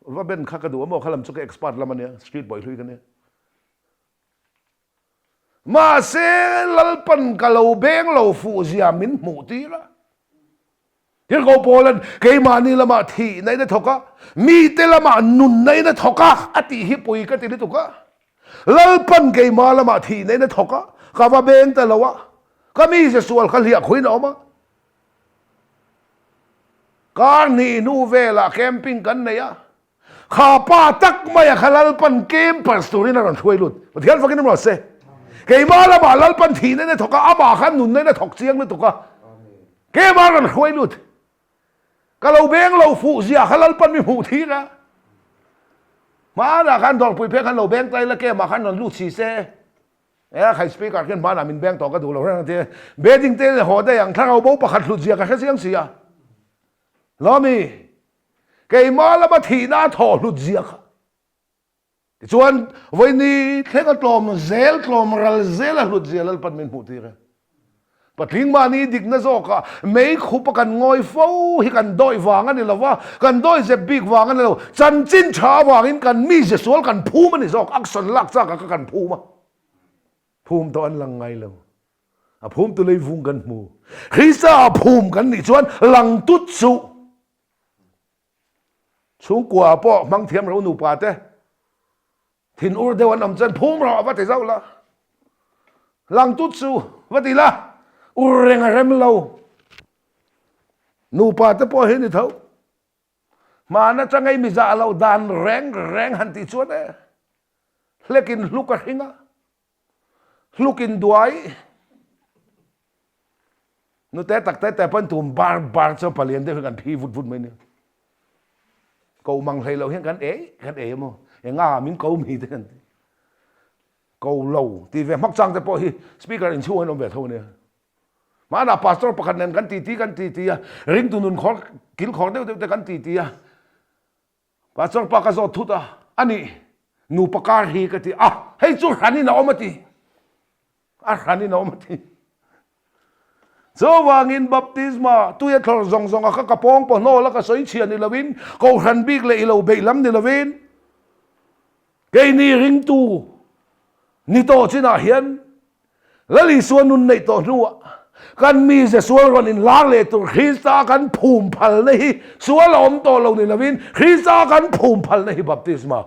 Va ben kha ka duh a maw kha lam chu ka expert lam a nia, street boy hlui ka nia. Mahse Lalpan ka lo beng lo fuh zia min hmuh tir a. Tirhkoh Paulan keimahni lamah thihna in a thawk a, mite lamah nunna in a thawk a a tih hi pui ka ti lutuk a. Lalpan keimah lamah thihna in a thawk a, ka va beng ta lo a, ka mize sual kha hliah khuin a awm a. Kar hnih hnu velah camping kan nei a, Kha pa tak maia kha Lalpan campers turin a rawn hruai lut. Pathian fakin rawh se. Keimah lamah Lalpan thihna in a thawk a, amah khan nunna in a thawk chiang lutuk a. Keimah a rawn hruai lut. Ka lo beng lo fuh zia kha Lalpan mi hmuh thir a. Hmanah khan dawrpui phei khan lo beng ta ila keimah khan rawn lut si se. E khai speaker khian hmanah min beng tawh ka duh lo reng a ti. Bedding te leh haw daih ang thlarau bo pakhat hlut zia ka hre chiang si a. Lawmi. Keimah lama thihna a thawh hlut zia kha. Tichuan, vawiini thleng a tlawm zel, tlawm ral zel a hlut zia Lalpan min hmuh tir e. Patling mahni dikna zawkah mei khupa kan ngawi fo hi kan dawih vang a ni lo va, kan dawih zep bik vang a ni lo, chanchin tha avangin kan mize sual kan phum a ni zawk, action lak chakah kha kan phum a, phum tawh an lang ngai lo. A phumtu leivung kan hmu. Krista a phum kan nih chuan lang tut suh. Chhungkua pawh hmang thiam ro nupa te thin ur deuh an awm chuan phum rawh va ti zauh la. Lang tut su va ti la. Ur reng a rem lo. Nupa te pawh hi ni tho. Hmana changei mi zah lo dan reng reng han ti chuan e. Hlekin hluk a hring a. Hlukin duai. Nute tak te te pawn tum bar bar chuan palian deuh hi kan phi vut vut mai nia. Ko mang hlei lo hian kan ei kan ei emaw enga min ko mi te kan ti. Ko lo ti ve hmak chang te pawh hi speaker in chhung an awm ve tho ania. Hmanah pastor pakhat nen kan titi kan titi a, ringtu nun khawr kil khawr deuh deuh te kan titi a. Pastor pa ka zawt thut a, a nih nupa kar hi ka ti a, hei chu hranin a awm a ti, a hranin a awm a ti. Chuvangin baptisma tui a thlawr zawng zawng a kha ka pawng pawh hnawl a ka sawi chhia ni lovin, kohhran bik leh i lo beih lam ni lovin, keini ringtu ni tawh chinah hian Lal Isua nun neih tawh hnuah kan mize sual rawn inlar leh tur Krista kan phum phalna hi sual a awm tawh lo ni lovin Krista kan phum phalna hi baptisma.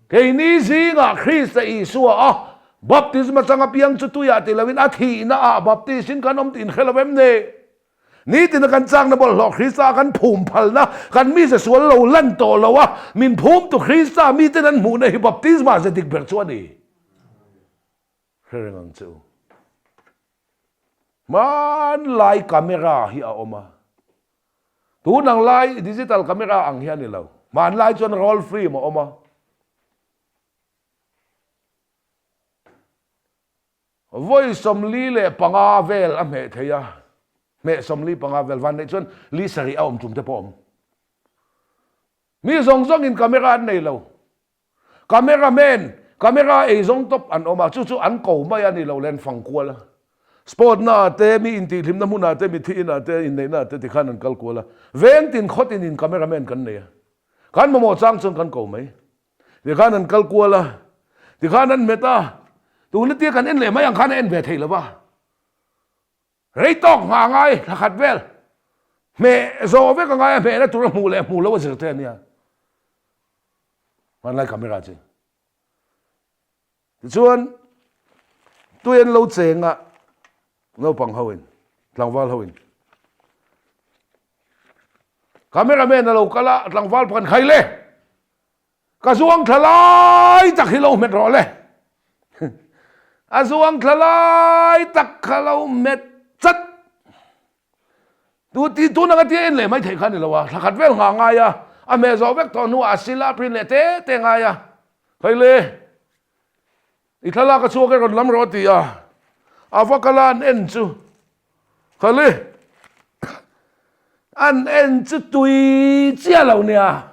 Keini zingah Krista Isua a baptisma chang apiang chu tuiah ti lovin a thihna ah baptis-in kan awm tih inhre lo em ni? Nitina kan chakna bawlhhlawh Krista kan phum phalna kan mize sual lo lan tawh lo a min phumtu Krista miten an hmuhna hi baptisma ze dik ber chu a ni. Hre reng ang che u. Hmanlai camera hi a awm a. Tun ang lai digital camera ang hi a ni lo. Hmanlai chuan roll film a awm a. Vawi 45 vel a hmeh thei a. Hmeh 45 vel van neih chuan li sarih a awm tum te pawh a awm. Mi zawng zawngin camera an nei lo. Camera man, camera ei zawng tawp an awm a, chu chu an ko mai a ni lo len fang kual a. Sport na ah te, mi intihhlimna hmun ah te, mithi in ah te, inneihna ah te tikhan an kal kual a. Veng tin khaw tin in camera man kan nei a. Kan mamawh chang chuan kan ko mai. Tikhan an kal kual a, tikhan an hmet a, tuna tia kan en leh mai ang khan a en ve thei lo va. Rei tawk nghah ngai thla khat vel hmeh zawh vek a ngai a, hmehna tur a hmuh leh hmuh loh a zir te a nia. Hmanlai camera chu. Tichuan tui an lo cheng a naupang ho in tlangval ho in camera man a lo kal a tlangval pakhat khai le Ka zuang thla lai tak hi lo hmet rawh le. A zuang thla lai tak kha lo hmet chat. Tu ti tun anga tia en leh mai theih kha ni lo a, thla khat vel nghah ngai a, a hmeh zawh vek tawh hnuah a sil a, print leh te te ngai a. Hei le, i thlalak a chhuak e rawn lam rawh a ti a, a va kal a an en chu. Khali, an en chu tui chiah lo nia.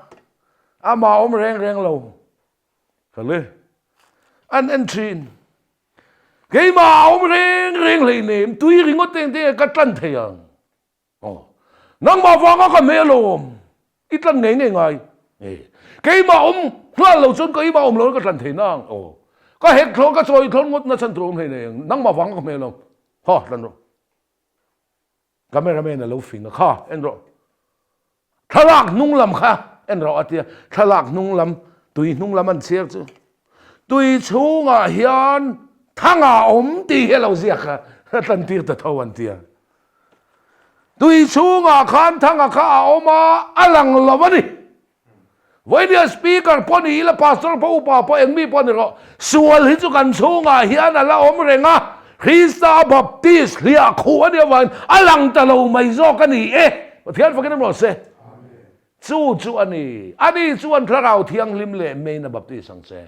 Amah awm reng reng lo. Ka le. An en thin. Keimah a awm reng reng hleinem, tui ringawt eng te ka tlan thei ang. Aw. Nangmah vanga ka hmel awm. I tlan ngei ngei ngai. E. Keimah awm nghal lo chuan keimah awm lo ka tlan thei nang. Aw. Ka hek thlawn ka chawi thlawn ngawt na chhan tur awm hleinem. Nangmah vanga ka hmel awm. Ha, tlan rawh. Cameraman a lo fing a, kha en rawh. Thlalak hnung lam kha en rawh a tia, thlalak hnung lam, tui hnung lam an chhiar chu. Tui chhungah hian thang a awm tih hi a lo ziak a, a tlan tir ta tho an tia. Tui chhungah khan thanga kha a awm a, a lang lo a ni. Vawinia Speaker pawh ni ila, Pastor pawh upa pawh engmi pawh ni rawh, sual hi chu kan chhungah hian a la awm reng a, Krista Baptist hliah khuh a nih avangin a lang ta lo mai zawk a ni e. Pathian fakin awm rawh se. Chu chu a ni. Ani chuan Thlarau Thianghlim leh Meina Baptist ang che.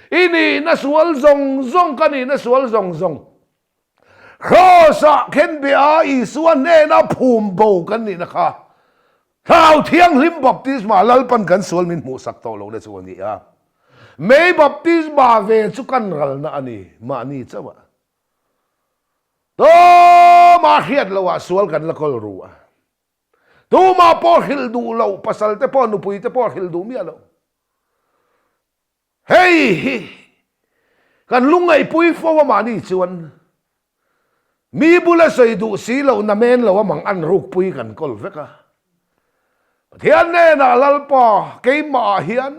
I nihna sual zawng zawng ka nihna sual zawng zawng Kraws-ah khenbeh a Isua hnena phum bo kan nihna kha Thlarau Thianghlim baptisma Lalpan kan sual min hmuhsak tawh lohna chu a ni a. Mei baptisma ve chu kan ralna a ni, mahni chauh a. Tumah hriat loah sual kan la kawl ru a. Tumah pawh hrilh duh loh, pasal te pawh nupui te pawh hrilh duh miah loh. Hei hi kan lungngaihpui fo a mahni chuan mi bula sawi duh si loh na men lo amang an rukpui kan kawl vek a. Pathian hnenah Lalpa keimah ah hian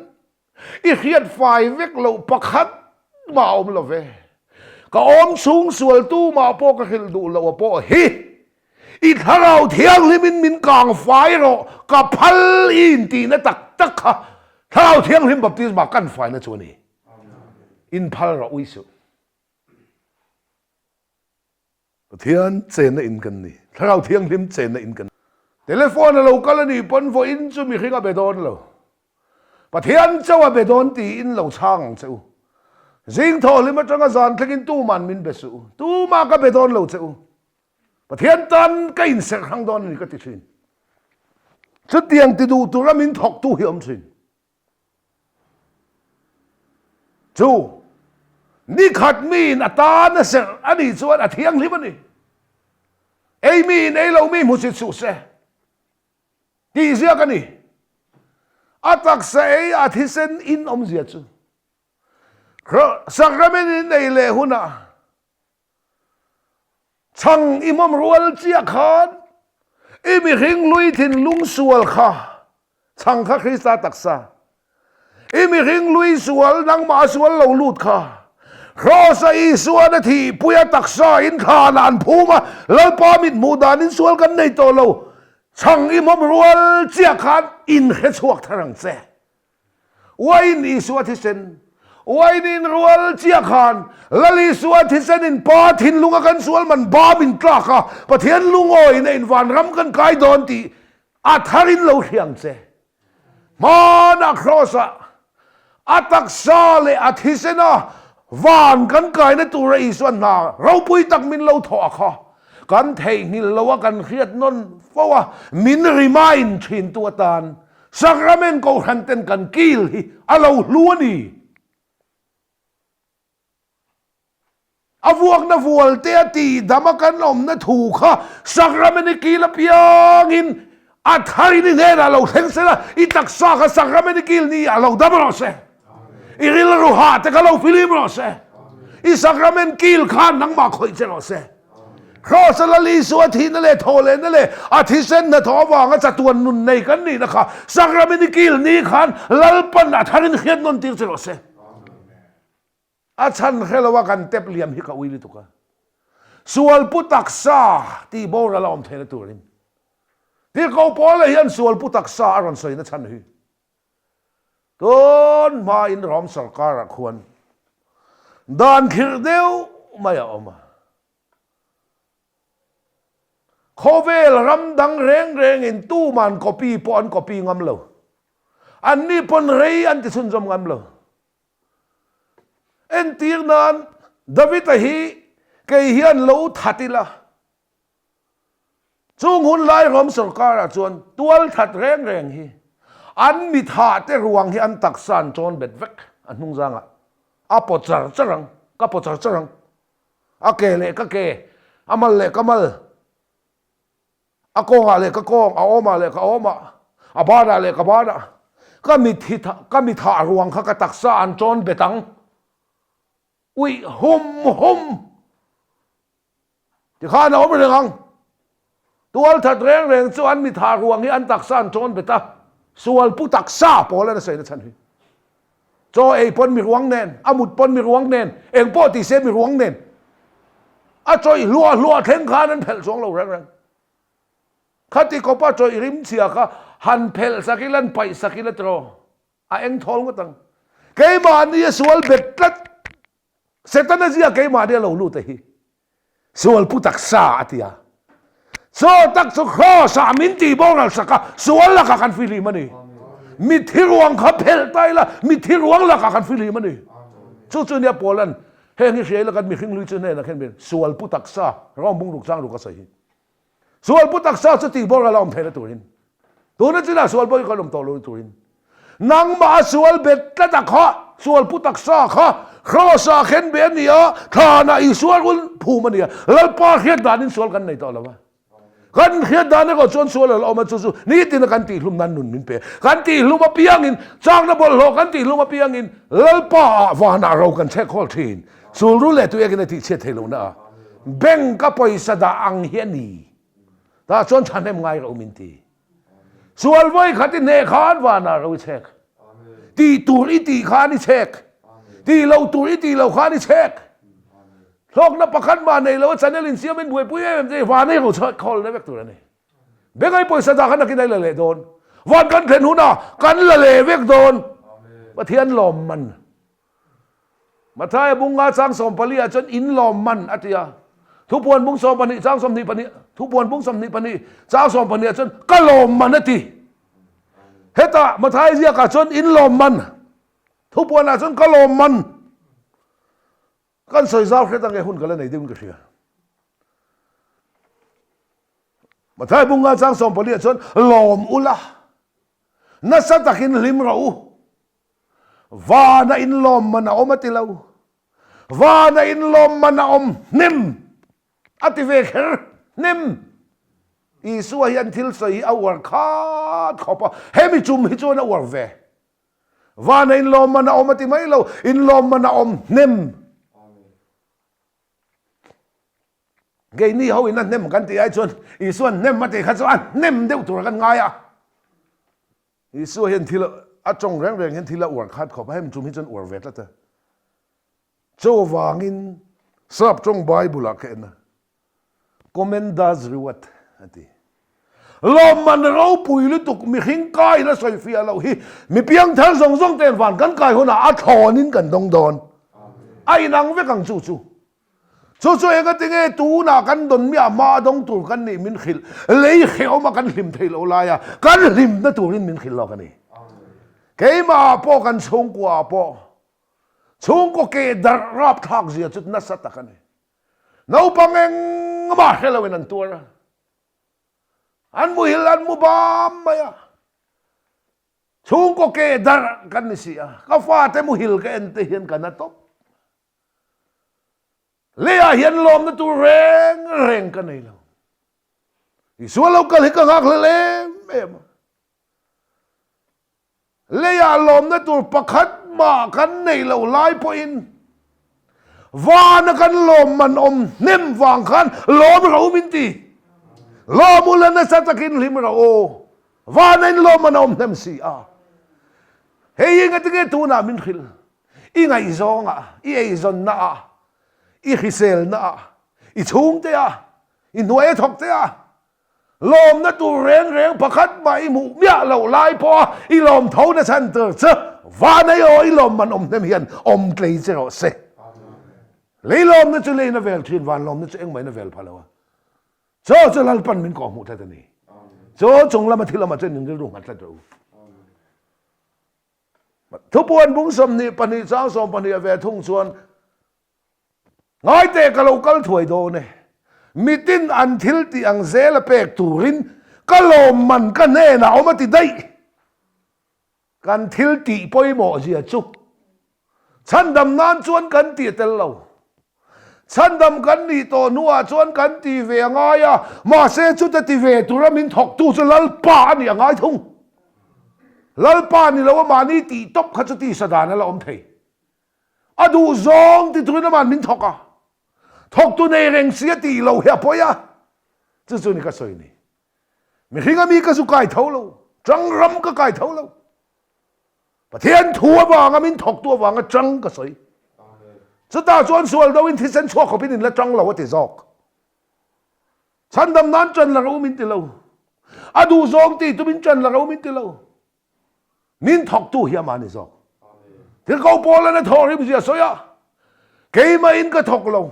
i hriat fai vek loh pakhat mah a awm lo ve. Ka awm chhung sual tumah pawh ka hrilh duh loh a pawh hi I thlarau thianghlimin min kang fai rawh, ka phal i intihna tak tak kha Thlarau Thianghlim baptisma kan faina chu a ni. Inphal rawh ui suh. Pathian chenna in kan ni. Thlarau Thianghlim chenna in kan ni. Telephone a lo kal a nih pawn vawiin chu mihring a be dawn lo. Pathian chauh a be dawn tiin lo chhang ang che u. Zing thawhhlim atanga zan thlengin tuman min be suh u. Tumah ka be dawn lo che u. Pathian tan ka inserh hrang dawn a ni ka ti thin. Chutiang ti duh tura min thawktu hi awm thin. Chu nikhat miin a tan a serh a nih chuan a thianghlim a ni. Ei miin ei lo mi hmusit suh se tih ziak a ni. A taksa ei a thisen in awmzia chu Sacrament in ei leh hunah Chhang i hmawm rual chiah khan i mihring hlui thinlung sual kha chhang kha Krista taksa i mihring hlui sual nangmah a sual lo lut kha Kraws-a Isuan a thihpui a taksa in thlanah an phum a, Lalpa mit hmuh danin sual kan nei tawh lo. Chhang i hmawm rual chiah khan inhre chhuak thar ang che. Uain Isua thisen, uain in rual chiah khan Lal Isua thisen in Pa thinlunga kan sual man bam in tlak a, Pathian lungawiin a in vanram kan kai dawn tih a thar in lo hria ang che. Hmanah Kraws ah a taksa leh a thisen a van kan kaina tura Isua hna ropui tak min lo thawh a kha kan theihnghilh lo a kan hriat nawn fo a, min remind thin tu atan Sacrament Kohhran ten kan kil hi a lo hlu a ni. A vuakna vualte a tihdam a kan awmna thu kha Sacrament i kil apiangin a tharin i hnenah lo thleng se la, i taksa kha Sacrament i kil ni ah lo dam rawh se. I rilru hah te kha lo filim rawh se. I Sacrament kil khan nangmah khawih che rawh se. Kraws a Lal Isua thihna leh thawhlehna leh a thisen hnathawh avanga chatuan nun nei kan nihna kha Sacrament i kil ni khan Lalpan a tharin hriat nawn tir che rawh se. A chhan hre lo a kan tep liam hi ka ui lutuk a. Sualpu taksa tih boral a awm theihna turin Tirhkoh Paula hian sualpu taksa a rawn sawina chhan hi Tun hmain Rom sorkarah khuan dan khirh deuh mai a awm a. Khawvel ram dang reng rengin tuman copy pawh an copy ngam lo. Anni pawn rei an ti chhunzawm ngam lo. Entir nan David-a hi kei hian lo that ila. Chung hun lai Rom sorkarah chuan tual that reng reng hi. An mi thah te ruang hi an taksa an ṭawn bet vek a hnung zangah. A paw char char ang, ka paw char char ang. A ke leh ka ke, a mal leh ka mal, a kawngah leh ka kawng, a awmah leh ka awmah, a banah leh ka banah. Ka mi thi ka mi thah ruang kha ka taksa an ṭawn bet ang. Uih hum hum! Tikhan a awm reng ang. Tualthat reng reng chu an mitha ruang hi an taksa an ṭawn bet a, sual pu taksa pawl an a sawi na chhan hi. Chaw ei pawn mi ruang nen, a mut pawn mi ruang nen, eng pawh ti se mi ruang nen. A chawih hluah hluah thleng khan an phelh chuang lo reng reng. Khati kawpa chawih rim chhia kha han phelh sak ila, han paih sak ila tiraw? A eng thawl ngawt ang. Keimahni a sual bet tlat. Setana zia keimahni a lo lut a hi. Sual pu taksa a ti a. Chaw tak chu Kraws ah min tih boral sak a, sual lakah kan fihlim a ni. Mitthi ruang kha phelh ta ila, mitthi ruang lakah kan fihlim a ni. Chu chu nia Paula'n heng hi hria ila kan mihring lui chu hnenah khin min sual pu taksa rawng bung ruk chang ruk a sawi hi. Sual pu taksa chu tih boral a awm theihna turin, tuna chinah sual pawh hi kan awm tawh lo turin, nangmah a sual bet tlat a kha, sual pu taksa kha Kraws ah khen be a ni a, thlanah Isua rul phum a ni a, Lalpa hriat danin sual kan nei tawh lo a. Kan hriat dan erawh chuan sual a la awm a, chu chu nitina kan tihhlum nan nun min pe. Kan tihhlum apiangin, chakna bawlhhlawh kan tihhlum apiangin Lalpa ah vanah ro kan chhek hawl thin. Sulru leh tuiakin a tihchhiat theih lohna a bank a pawisa dah ang hi a ni. Tah chuan thahnem ngai ro min ti. Sual vawi khat i hneh khan vanah ro i chhek. Tih tur i tih khan i chhek. Tih loh tur i tih loh khan i chhek. Hlawkna pakhat mah nei lo a channel insiam in buaipui em em te van ei ro chhek khawl na vek tur a ni. Bank a i pawisa dah khan nakin a i la leh dawn. Van kan thlen hunah kan la leh vek dawn. Pathian lawmman. Mathaia bunga chang 14 ah chuan in lawm man a ti a. Thupuan bung 12 chang 22 Thupuan bung 22 chang 12 ah chuan ka lawm man a ti. Hetah Mathaia ziakah chuan in lawm man. Thupuan ah chuan ka lawm man. Kan sawi zau hret ange hun ka la nei deuhin ka hria. Mathaia bunga chang 14 ah chuan lawm ula. Nasa takin hlim rawh u. Vana inlawm man a awm a ti lo. Vana inlawm man a awm hnem a ti ve kher hnem. Isua hian thil sawi hi a uar khat khawp a, hemi chum hi chuan a uar ve. Vana inlawm man a awm a ti mai lo, inlawm man a awm hnem. Keini ho in a hnem kan tih ai chuan Isua'n hnem a tih kha chu a hnem deuh tur kan ngai a. Isua hian thil a tawng reng reng hian thil a uar khat khawp a, hemi tum hi chuan uar ve tlat a. Chuvangin Sap tawng Bible ah ka en a, Commender's reward a ti. Lawmman ropui lutuk mihring kaiin a sawi fiah loh hi mi piangthar zawng zawng ten van kan kai hunah a thlawnin kan dawng dawn. A inang vek ang chu chu. Chu chu enga tinge tunah kan dawn miah hma a dawng tur kan nih min hrilh, lei hrehawm a kan hlim theih loh lai a kan hlimna turin min hrilh lawk a ni. Keimah ah pawh kan chhungkua ah pawh chhungkaw keh darh rapthlak zia chu nasa tak a ni. Naupang engmah hre loin an tuar a, an muhil an mu bam mai a, chhungkaw keh darh kan ni si a, ka fate muhil ka en te hian ka na tawp. Leiah hian lawmna tur reng reng ka nei lo. Isua lo kal hi ka nghak hlel em em a. Leiah lawmna tur pakhat mah kan nei lo lai pawhin vana kan lawm man awm hnem vang khan lawm ro min ti. Lawm ula nasa takin hlim ro aw. Vana in lawm man a awm hnem si a. Hei hi ngatinge tunah min hrilh? I ngaihzawng ah, i eizawnna ah, i hriselna ah, i chhungte ah, i hnuai a thawk te ah, lawmna tur reng reng pakhat mah i hmuh miah loh lai pawh a i lawm tho na chhan tur chu vanei aw i lawm man awm hnem hian awm tlei che rawh se. Lei lawmna chu leiin a vel thin, van lawmna chu engmah in a vel pha lo a. Chaw chu Lalpan min kawhhmuh tlat a ni. Chaw chung lama thil awmah chuan in rilru nghat tlat rawh u. Thupuan bung 22 chang 12 a ve thung chuan, Ngaite ka lo kal thuai dawn e, mitin an thil tih ang zel a pek turin ka lawmman ka hnenah awm a ti daih. Kan thil tih pawimawh zia chu chhandam nan chuan kan ti tel lo. Chhandam kan nih tawh hnuah chuan kan ti ve a ngai a, mahse chuta ti ve tura min thawktu chu Lalpa a nih a ngai thung. Lalpa ni lo a mahni tih tawp kha chu tisa dan a la awm thei. A duh zawng ti turin aman min thawk a, thawktu nei reng si a tih lo hi a pawi a, chu chu ni ka sawi ni. Mihring a mi ka zu kai tho lo, tang ram ka kai tho lo. Pathian thu avanga min thawktu avanga tang ka sawi. Chutah chuan sual do in thisen chhuak khawpin in la tang lo a ti zawk. Chhandam nan tan la ro min ti lo. A duh zawng ti tumin tan la ro min ti lo. Min thawktu hi amah ni zawk. Thil ko Paul-an a thawhrim zia sawi a, Keimahin ka thawk lo.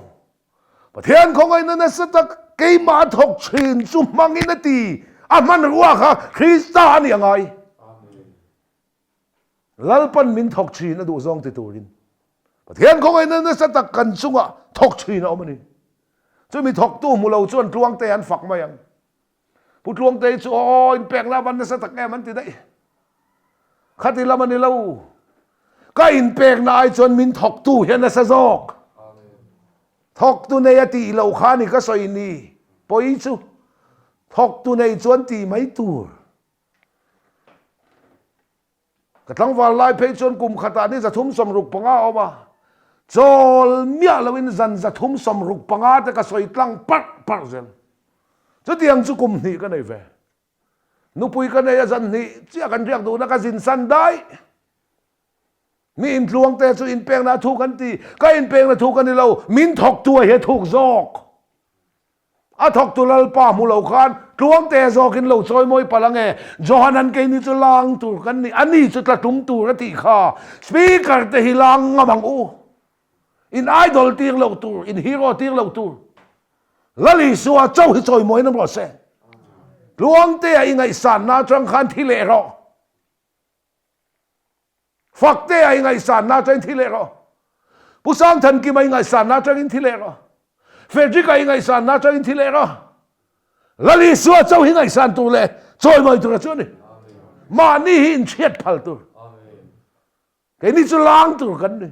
Pathian khawngaihna nasa tak keimah a thawk thin chu hmangin a ti. A hmanrua kha Krista a nih a ngai. Lalpan min thawk thin a duh zawng ti turin Pathian khawngaihna nasa tak kan chungah thawk thin a awm a ni. Chumi thawktu hmu lo chuan tluangte an fak mai ang. Pu Tluangtei chu aw inpekna avan nasa tak em an ti daih. Khati lam a ni lo. Ka inpekna ai chuan min thawktu hian nasa zawk. Thawktu nei a tih loh kha ni ka sawi ni. Pawi chu thawktu nei chuan tih mai tur. Ka tlangval lai phei chuan kum khatah ni 365 a awm a, chawl miah loin zan 365 te ka sawi tlang parh parh zel. Chutiang chu kum hnih ka nei ve. Nupui ka nei a zan hnih chiah kan riak duhna ka zin san daih. Mi intluang te chu inpekna a thuk an ti, ka inpekna thuk a ni lo, min thawktu a hi a thuk zawk. A thawktu Lalpa hmu lo khan tluangte zawkin lo chawimawi palh ange. Johanan keini chu lang tur kan ni, ani chu tla tum tur a tih kha. Speaker te hi lang ngam ang u. In idol tir loh tur, in hero tir loh tur. Lal Isua chauh hi chawimawiin awm rawh se. Tluangtea i ngaihsanna atang khan thi leh rawh. Fakte a i ngaihsanna atangin thi leh rawh. Pu Sangthankima i ngaihsanna atangin thi leh rawh. Frederick-a i ngaihsanna atangin thi leh rawh. Lal Isua chauh hi ngaihsan tur leh chawimawi tur a chu a ni. Mahni hi inchhiat phal tur. Keini chu lang tur kan ni.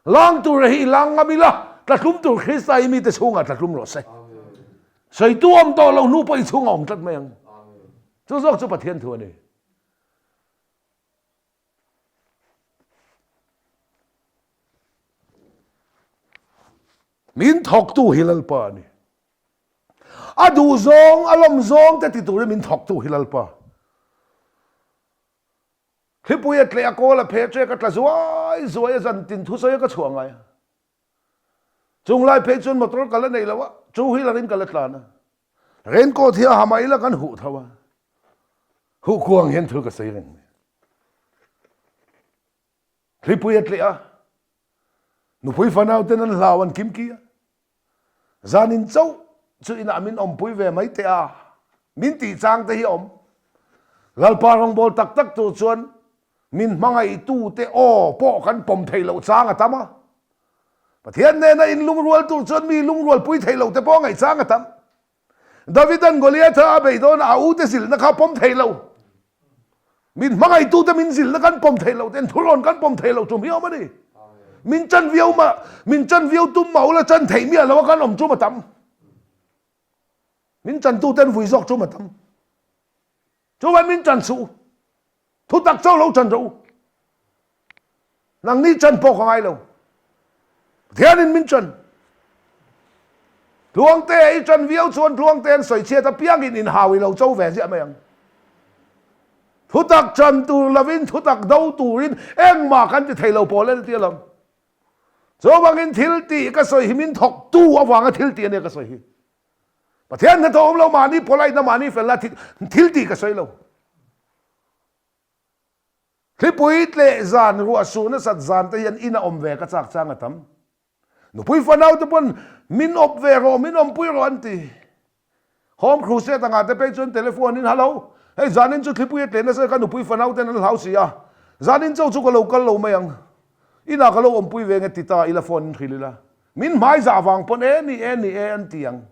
Lang tur hi i lang ngam ila, tlatlum tur Krista i mite chhungah tlatlum rawh se. Sawitu awm tawh lo hnu pawh i chhungah awm tlat mai ang. Chu zawk chu Pathian thu a ni. Min thawktu hi Lalpa a ni. A duh zawng, a lawm zawng te ti turin min thawktu hi Lalpa. Thlipui a tleh a kawl a phe ṭek a tla zuai zuai a zan tin thusawi a ka chhuah ngai a. Chung lai phei chuan motor ka la nei lo a, two wheeler in ka la tlan a. Raincoat hi a ha mah ila kan huh tho a. Huh kuang hian thil ka sawi reng mai. Thlipui a tleh a, nupui fanau ten an hlau an kim ki a. Zanin chauh chu inah min awmpui ve mai teh a, min tih chang te hi a awm. Lalpa rawngbâwl tak tak tur chuan min hmangaihtute aw pawh kan pawm theih loh chang a tam a. Pathian nena inlungrual tur chuan mi lungrualpui theih loh te pawh a ngaih chang a tam. Davida'n Goliatha a beih dawnah a ute zilhna kha a pawm thei lo. Min hmangaihtute min zilhna kan pawm thei lo ten thurawn kan pawm thei lo tum hi a awm a ni. Min chan viau mah, min chan viau tum mah ula chan theih miah lo a kan awm tum a tam. Min chantuten vui zawk tum a tam. Chuvan min chan suh u. Thutak chauh lo chan rawh u. Nangni chan pawh ka ngai lo. Pathianin min chan. Tluangte i chan viau chuan Tluangte an sawi chhiat apiangin inhau i lo cho ve ziah mai ang. Thutak chan tur lovin thutak do turin engmah kan ti thei lo pawl en ti alawm. Chuvangin thil tih ka sawi hi min thawktu avanga thil tih ania ka sawi hi. Pathian hnathawh awm lo mahni polite na mahni felna thil tih ka sawi lo. Thlipui tleh zan ruah suh nasat zan te hian in a awm ve ka chak chang a tam. Nupui fanau te pawn min awp ve rawh min awmpui rawh an ti. Home crusade angah te phei chuan telephone in hallo hei zanin chu thlipui a tleh nasa ka nupui fanau ten an hlau si a zanin chauh chu ka lo kal lo mai ang inah ka lo awmpui ve nge ti ta ila phone in hrilh ila min hmai zah vang pawn e ni e ni e an ti ang.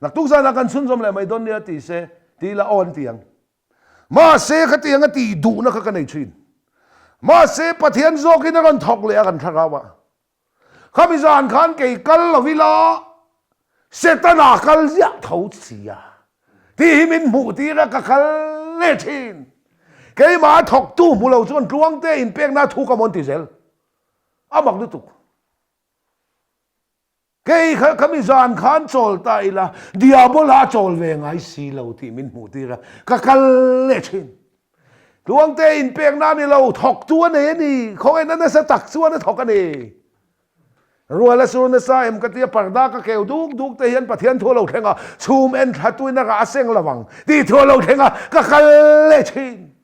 Naktuk zanah kan chhunzawm leh mai dawn nia ti se ti ila aw an ti ang. Mahse khatiang a tih duhna kha ka nei thin. Mahse Pathian zawkin a rawn thawk leh a kan thlarau ah. Khami zan khan kei kal lo ila Setana kal ziah tho sia tih hi min hmuh tir a ka kal leh thin. Keimah a thawktu hmu lo chuan tluangte inpekna thu ka mawn ti zel. A mak lutuk. Kei kha khami zan khan chawl ta ila Diabola a chawl ve ngai si lo tih min hmuh tir a, ka kal leh thin. Tluangte inpekna a ni lo, thawktu a nei a ni, khawngaihna nasa tak chuan a thawk a ni. Rual a sur nasa em ka tia parda ka keu duk duk te hian Pathian thu a lo thleng a, chhum en thla tuin a rah a seng lo ang tih thu a lo thleng a, ka kal leh thin.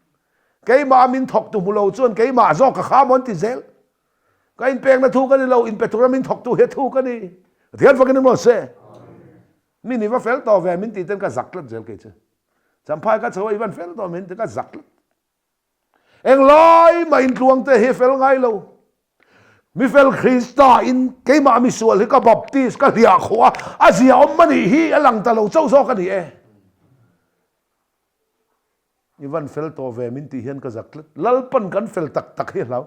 Keimah min thawktu hmu lo chuan keimah zawk ka kham awn ti zel. Ka inpekna thu ka ni lo, inpe tura min thawktu hi a thu ka ni. Pathian fakin emaw se. Min i va fel tawh ve min tih ten ka zak tlat zel kei chu. Champhai ka chho a i van fel tawh min ti ka zak tlat. Englai mah intluang te hi fel ngai lo. Mi fel Krista in keimah mi sual hi ka baptist ka hliah khawh a, a zia awm a nih hi a lang ta lo chauh zawk a ni e. I van fel tawh ve min tih hian ka zak tlat. Lalpan kan fel tak tak hi a hlau.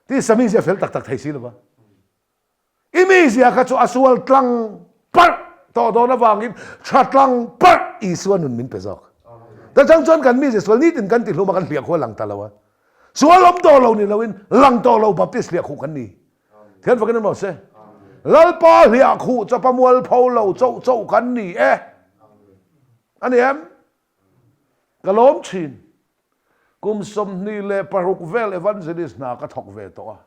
Ti Sami zia fel tak tak thei si lova. I mi zia kha chu a sual tlang parh tawh dawn avangin tha tlang parh Isua nun min pe zawk. Ta chang chuan kan mi zia sual nitin kan ti hlum a kan hliah khu a lang ta lo a. Sual awm tawh lo ni loin lang tawh lo Baptist hliah khuh kan ni. Thian fakin awm rawh se. Lalpa hliah khuh chawpa mualpho lo choh choh kan ni e. A ni em? Ka lawm thin. Kum 26 vel evangelist hna ka thawk ve tawh a,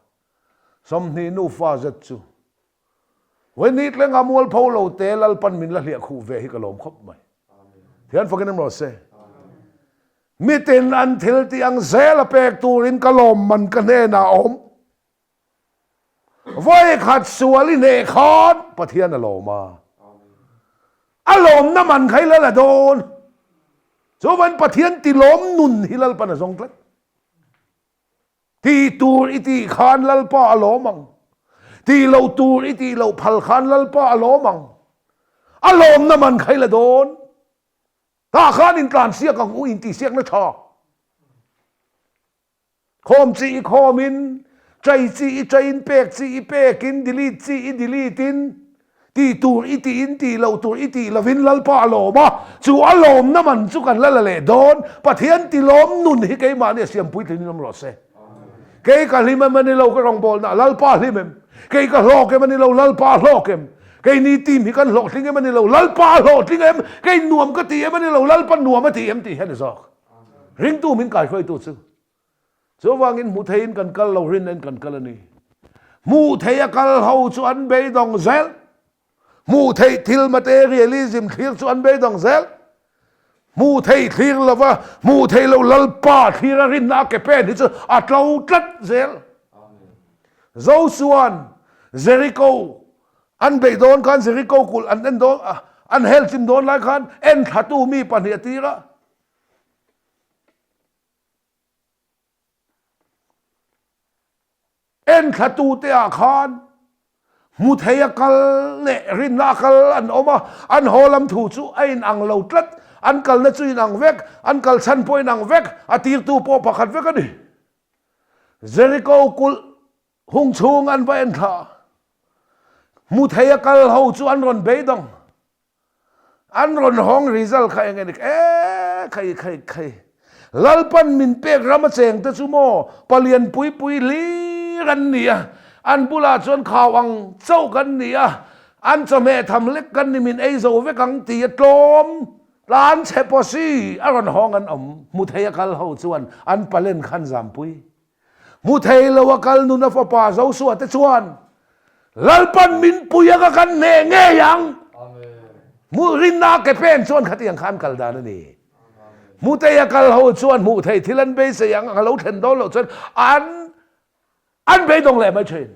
20 nufa zet chu Vawiin tlenga mualpho lo te Lalpan min la hliah khuh ve hi ka lawm khawp mai. Thian fakin em rawh se. Mitin an thil tih ang zel a pek turin ka lawm man ka hnenah a awm. Vawi khat sual i hneh khan Pathian a lawm a, a lawmna man kha i la la dawn. Chuvan Pathian ti lawm nun hi Lalpan a zawng tlat. Tih tur i tih khan Lalpa a lawm ang. Tih loh tur i tih loh phal khan Lalpa a lawm ang. A lawmna man kha i la dawn. Tah khan intlansiak ang u, intihsiakna tha. Khawm chi i khawm in, chai chi i chai in, pek chi i pek in, delete chi i delete in, tih tur i tih in, tih loh tur i tih lo in Lalpa a lawm a, chu a lawmna man chu kan la la leh dawn. Pathian ti lawm nun hi keimahni a siam puitlin in awm rawh se. Kei ka hlim em a ni lo ka rawngbawlna, Lalpa a hlim em? Kei ka hlawk em a ni lo, Lalpa a hlawk em? Keini team hi kan hlawhtling em a ni lo, Lalpa a hlawhtling em? Kei nuam ka ti em a ni lo, Lalpa nuam a ti em tih hi a ni zawk. Ringtu min kaihruaitu chu. Chuvangin hmu theiin kan kal lo, rinnain kan kal a ni. Hmuh thei a kal ho chu an beidawng zel. Hmuh theih thil materialism thlir chu an beidawng zel. Hmuh theih thlir lova, hmuh theih lo Lalpa thlir a rinna a ke pen hi chu a tlo tlat zel. Josua'n Jericho an beih dawn khan Jericho kulh an en dawn, an hel chim dawn lai khan enthlatu mi pahnih a tir a. Enthlatute ah khan hmu thei a kal leh rinna a kal an awm a, an haw lam thu chu a inang lo tlat, an kalna chu inang vek, an kal chhan pawh inang vek, a tirtu pawh pakhat vek a ni. Jericho kulh hung chhung an va enthla a, hmu thei a kal ho chu an rawn beidawng. An rawn hawng result kha eng enik e khai khai khai. Lalpan min pek ram a cheng te chu maw palian pui pui hlir an ni a, an bulah chuan khau ang chauh kan ni a, an chawhmeh tham lek kan ni min ei zo vek ang ti a tlawm tlan chhe pawh si a rawn hawng an awm hmu thei a kal ho chuan an palen khan zampui. Hmu thei lo a kal nun a fapa Joshua te chuan Lalpan min pui anga kan hneh ngei ang. Hmuh rinna ke pen chuan khatiang kha an kal dan a ni. Hmutei a kal ho chuan hmuh thei thil an beisei ang a lo thlen dawn loh chuan an an beidawng leh mai thin.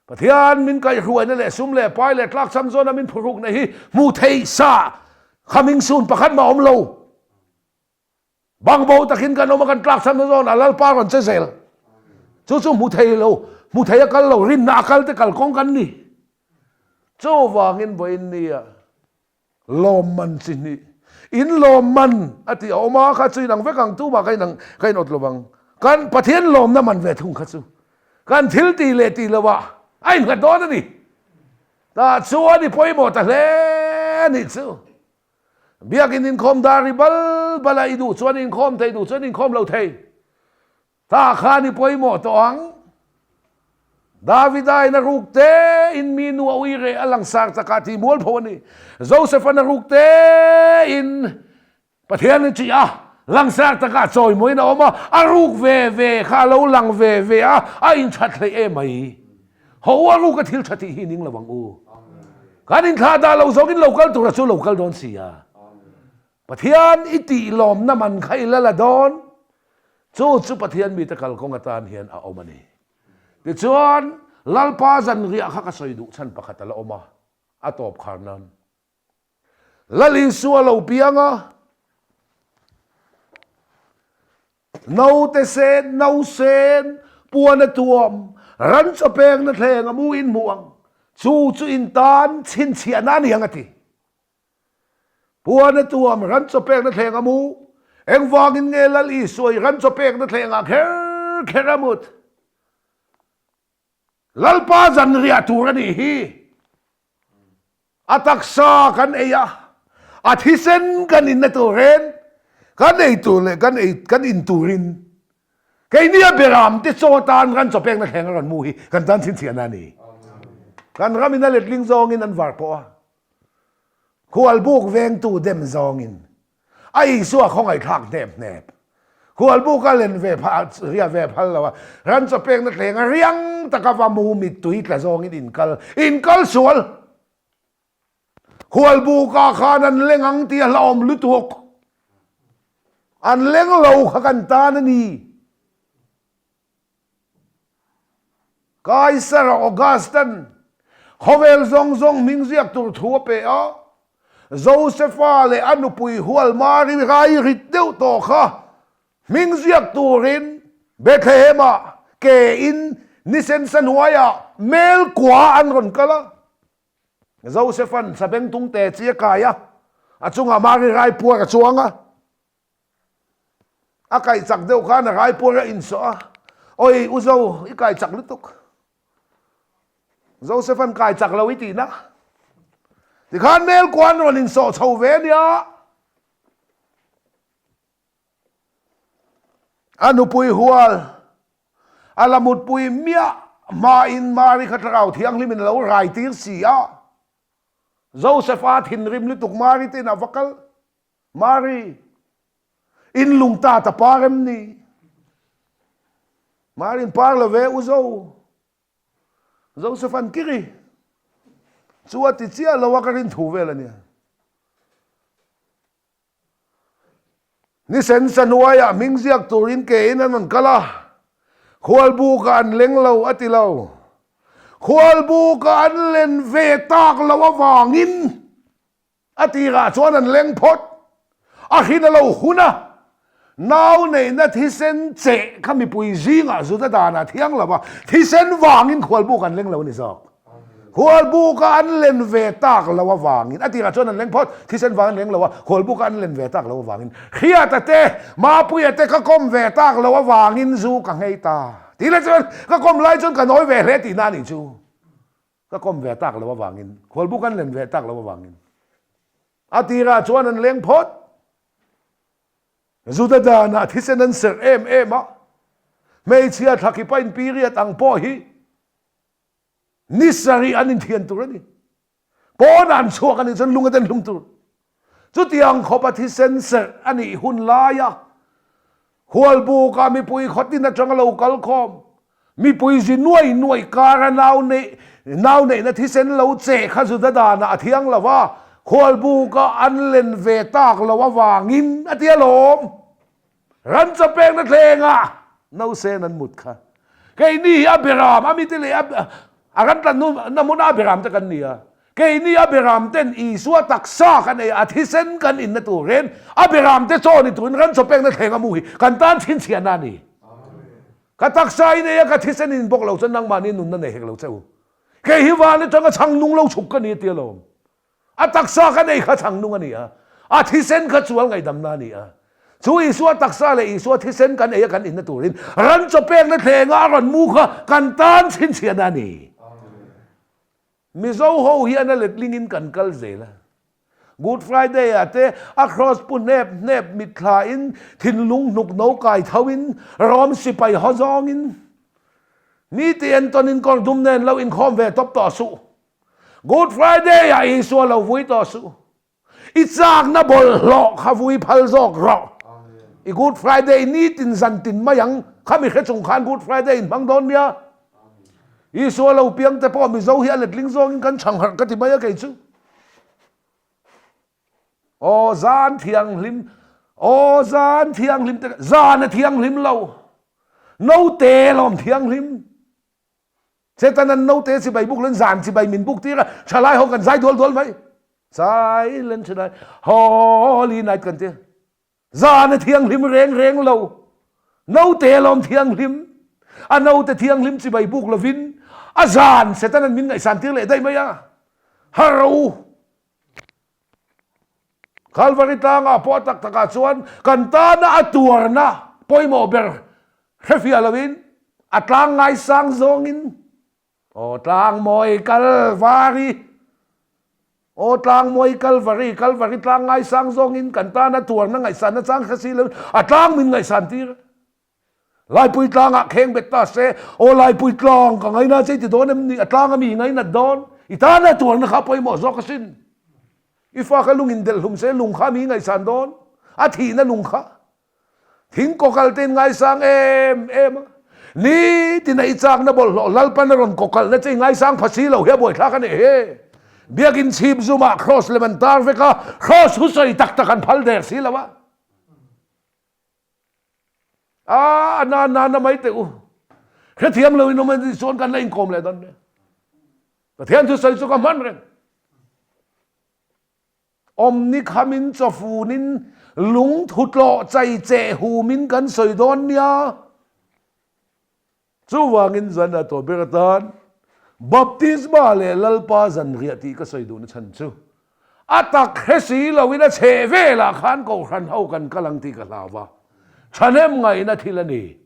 Pathian min kaihhruaina leh sum leh pai leh tlakchham zawna min phurukna hi hmuh theih sa khaming sun pakhat mah awm lo. Bangbo takin kan awm a, kan tlak chhan na zawn a Lalpa rawn che zel. Chu chu hmu thei lo, hmu thei a kal lo, rinna a kal te kalkawng kan ni. Chuvangin vawiin nia lawmman chi hnih, in lawmman a tih a awm a, kha chu inang vek ang, tumah ka inang, ka inawt lo vang. Kan Pathian lawmna man ve thung kha chu kan thil tih leh tih lohah a innghat dawn a ni. Tah chuan i pawimawh ta hle a nih chu. Biakin inkhawm dar ri bal bal a, i duh chuan inkhawm thei, duh chuan inkhawm lo thei. Tah khan i pawimawh tawh ang. Davida in a ruk te in mi nu a ui reh a langsar takah tih mualpho a ni. Joseph-an a ruk te in Pathian a ṭih a, langsar takah chawimawiin a awm a, a ruk ve ve kha a lo lang ve ve a, a inṭhat hleih em mai. Haw u, a ruk a thil ṭha tih hi ning lo ang u. Kan inthlah dah lo zawngin lo kal tura chu lo kal dawn si a. Pathian i tih lawmna man kha i la la dawn. Chu chu Pathian mite kalkawng atan hian a awm a ni. Tichuan, Lalpa zanriah kha ka sawi duh chhan pakhat a la awm a, a tawp khar nan. Lal Isua lo piang a, Naute sen, no sen, puan a tuam, ran chaw pekna thleng a mu in hmuh ang, chu chu in tan chhinchhiahna a ni ang a ti. Puan a tuam, ran chaw pekna thleng a mu, engvangin nge Lal Isua i ran chaw pekna thlengah kher kher a mut? Lalpa zanriah tur a nih hi. A taksa kan ei a, a thisen kan inna turin, kan ei tur leh kan ei kan in turin keini a beram te chaw atan ran chaw pekna thleng a rawn mu hi kan tan chhinchhiahna a ni. Kan ramin a letling zawngin an var pawh a, khualbuk vengtu dem zawngin A Isua khawngaihthlak hnep hnep. Khualbuk a len ve phah ria ve phal lo a, ran chaw pekna thleng a riang taka va mu mittui tla zawngin in kal in kal sual. Khualbukah khan an leng ang tih a hlauhawm lutuk. An leng lo kha kan tan a ni. Kaisar Augustan khawvel zawng zawng hming ziak tur thu a pe a, Josefa leh a nupui hual Mari rai rit deuh tawh kha hming ziak turin Bethlehem-ah ke in nisen sa hnuaiah mel kua an rawn kal a. Josephan sabengtung te chi a kai a, a chungah Mari rai puar a chuang a. A kaih chak deuh khan a raipuar a insawh a, Awi u Zo, i kai chak lutuk. Joseph-a'n kai chak lo i tihna. Tikhan mel kuan rawn insawh chho ve ania. A nupui hual a la mutpui miah hmain Mari kha thlarau thianghlimin a lo rai tir si a. Joseph-a thinrim lutuk Mari te in a va kal. Mari, in lung ta ta par em ni? Mari in par lo ve u Zo. Joseph an kiri. Chu a ti chiah lo a ka rin thu vel a nia. Ni sen sa hnuaiah hming ziak turin ke in an rawn kal a, khualbukah an leng lo a ti lo. Khualbukah an len ve tak lo avangin A tirah chuan an leng phawt. A hrin a lo hun a, nau neihna thisen cheh kha mipui zingah zut a danah thiang lo a, thisen vangin khualbuk an leng lo a ni zawk. Khualbuka an len ve tak lo avangin, a tirah chuan an leng phawt, thisen vangin an leng lo a, khualbuka an len ve tak lo avangin, Hriata te, Mapuia te ka kawm ve tak lo avangin zu ka nghei ta. Tih leh chuan ka kawm lai chuan ka nawi ve hle tihna a nih chu. Ka kawm ve tak lo avangin, khualbuk an len ve tak lo avangin a tirah chuan an leng phawt. Juda danah thisen an serh em em a, hmeichhia thlakhipa in period ang pawh hi ni sarih an inthian tur a ni. Pawnah an chhuak a nih chuan lung a den hlum tur. Chutiang khawpa thisen serh a nih hun laia Hualbukah mipui khawtin atanga lo kal khawm, mipui zi nuai nuai kara nau neih nau neihna thisen lo cheh kha Juda danah a thiang lo va, Hualbukah an len ve tak lo avangin a ti alawm. Ran chaw pekna thlengah nausen an mut kha. Keini hi a beram a mite leh a ran tlan na hmuna a beram te kan ni a. Keini a beram ten Isua taksa kan ei a, thisen kan inna turin a beram te chaw ni turin ran chaw pekna thleng a mu hi kan tan chhinchhiahna a ni. Ka taksa in ei a, ka thisen in bawk lo chuan nangmahni nunna nei hek lo che u. Kei hi van atanga chhang nung lo chhuk ka ni a ti alawm. A taksa kan ei kha chhang nung a ni a, a thisen kha chual ngaihdamna a ni a. Chu Isua taksa leh Isua thisen kan ei a kan inna turin ran chaw pekna thlenga a rawn mu kha kan tan chhinchhiahna a ni. Mizo ho hian a letlingin kan kal zel a. Good Friday ah te a kraws pu hnep hnep mitthla in thinlung hnuk no kai tho in Rom sipai haw zawng in mi ti entawn in kawr dum nen lo inkhawm ve tawp tawh suh. Good Friday ah Isua lo vui tawh suh. I chakna bawlhhlawh kha vui phal zawk rawh. I Good Friday nitin zan tin mai ang kha mi hre chung khan Good Friday in hmang dawn nia. Isua lo piang te pawh Mizo hi a letling zawngin kan chhang harh ka ti mai a kei chu. Aw zan thianghlim, aw zan thianghlim te zan a thianghlim lo. Note lawm thianghlim. Setan an note chibai buk len zan chibai min buk tir a, thalai ho kan zai dual dual mai. Silent tonight, holy night kan ti. Zan a thianghlim reng reng lo. Note lawm thianghlim. A note thianghlim chibai buk lovin a zan Setan an min ngaihsan tir leh daih mai a. Haro. Kalvari tlangah pawh tak takah chuan kan tana a tuarna pawimawh ber hrefiah lovin a tlang ngaisang zawngin Aw tlangmawi Kalvari, Aw tlangmawi Kalvari, Kalvari tlang ngaisang zawngin kan tana tuarna ngaihsanna chang hre si lovin a tlang min ngaihsan tir. Laipui tlangah kheng bet ta se, Aw Laipui tlang ka ngaina che i ti dawn em ni? A tlang a mi i ngainat dawn? I tana tuarna kha pawimawh zawk asin. I fa kha lung in delh hlum se, lung kha mi i ngaihsan dawn? A thihna lung kha. Thing kawkal te in ngaisang em em a, nitin a i chakna bawlhhlawh Lalpan a rawn kawkalna che i ngaisang pha si lo hi a buaithlak a nih hi. Biakin chhip zumah Kraws lem an tar vek a, Kraws hu sawi tak tak an phal der si lo a. A a na na na mai teh u. Hrethiam lo in awm a nih chuan kan la inkawm leh dawn nia. Pathian thusawi chu ka hman reng. Awmni khamin chawfunin lungthu tlawh chai cheh humin kan sawi dawn nia. Chuvangin zan a tawh ber atan Baptisma leh Lalpa zanriah tih ka sawi duhna chhan chu a tak hre si loin a chheh velah khan kohhran ho kan kal ang tih ka hlau va, thahnem ngaihna thil a ni.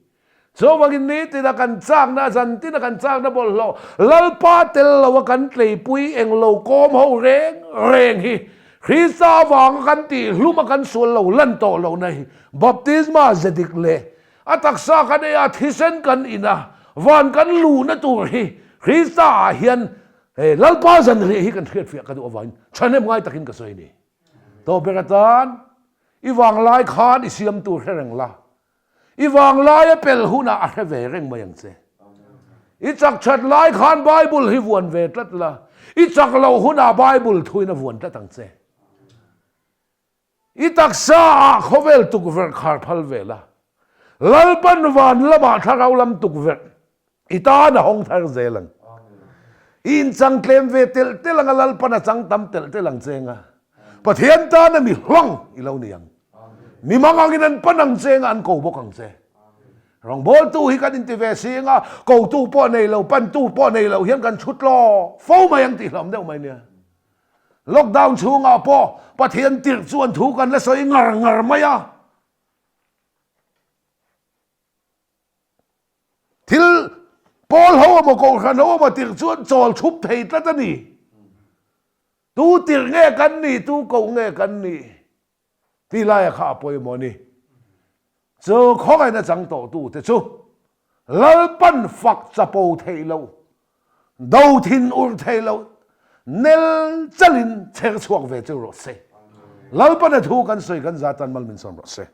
Chuvangin nitina kan chakna, zantina kan chakna bawlhhlawh, Lalpa tel loa kan tleipui englo kawm ho reng reng hi Krista avanga kan tih hluma kan sual lo lan tawh lohna hi baptisma ze dik leh a taksa kan ei a, thisen kan in a, van kan luhna tur hi Krista ah hian he Lalpa zanriah hi kan hriatfiah ka duh avangin thahnem ngai takin ka sawi a ni. Tawhber atan i vanglai khan i siam tur hre reng la, I vanglai a pel hunah a hre ve reng mai ang che. I chak that lai khan Bible hi vuan ve tlat la, i chak loh hunah Bible thuin a vuan tlat ang che. I taksa ah khawvel tukverh khar phal ve la, Lalpan van lamah thlarau lam tukverh i tan a hawng thar zel ang. I inchang tlem ve telh telh ang a, Lalpan a chang tam telh telh ang che anga, Pathian tana mi hluang i lo ni ang. Mi mang angin an pan ang che anga an ko bawk ang che. Rawngbawltu hi kan inti ve si anga, kotu pawh nei lo, pantu pawh nei lo hian kan chhut law fo mai ang tih hlawm deuh mai nia. Lockdown chhungah pawh Pathian tirh chuan thu kan la sawi ngar ngar mai a. Thil pawl ho emaw kohhran ho emaw tirh chuan chawl chhup thei tlat a ni. Tu tirh nge kan nih, tu koh nge kan nih tih laia kha a pawimawh a ni. Chu khawngaihna chang tawhtu te chu Lalpan fak chapo theih loh, do thin ur theih loh, nel chalin chher chhuak ve chu rawh se. Lalpan a thu kan sawi kan za tan mal min sawm rawh se.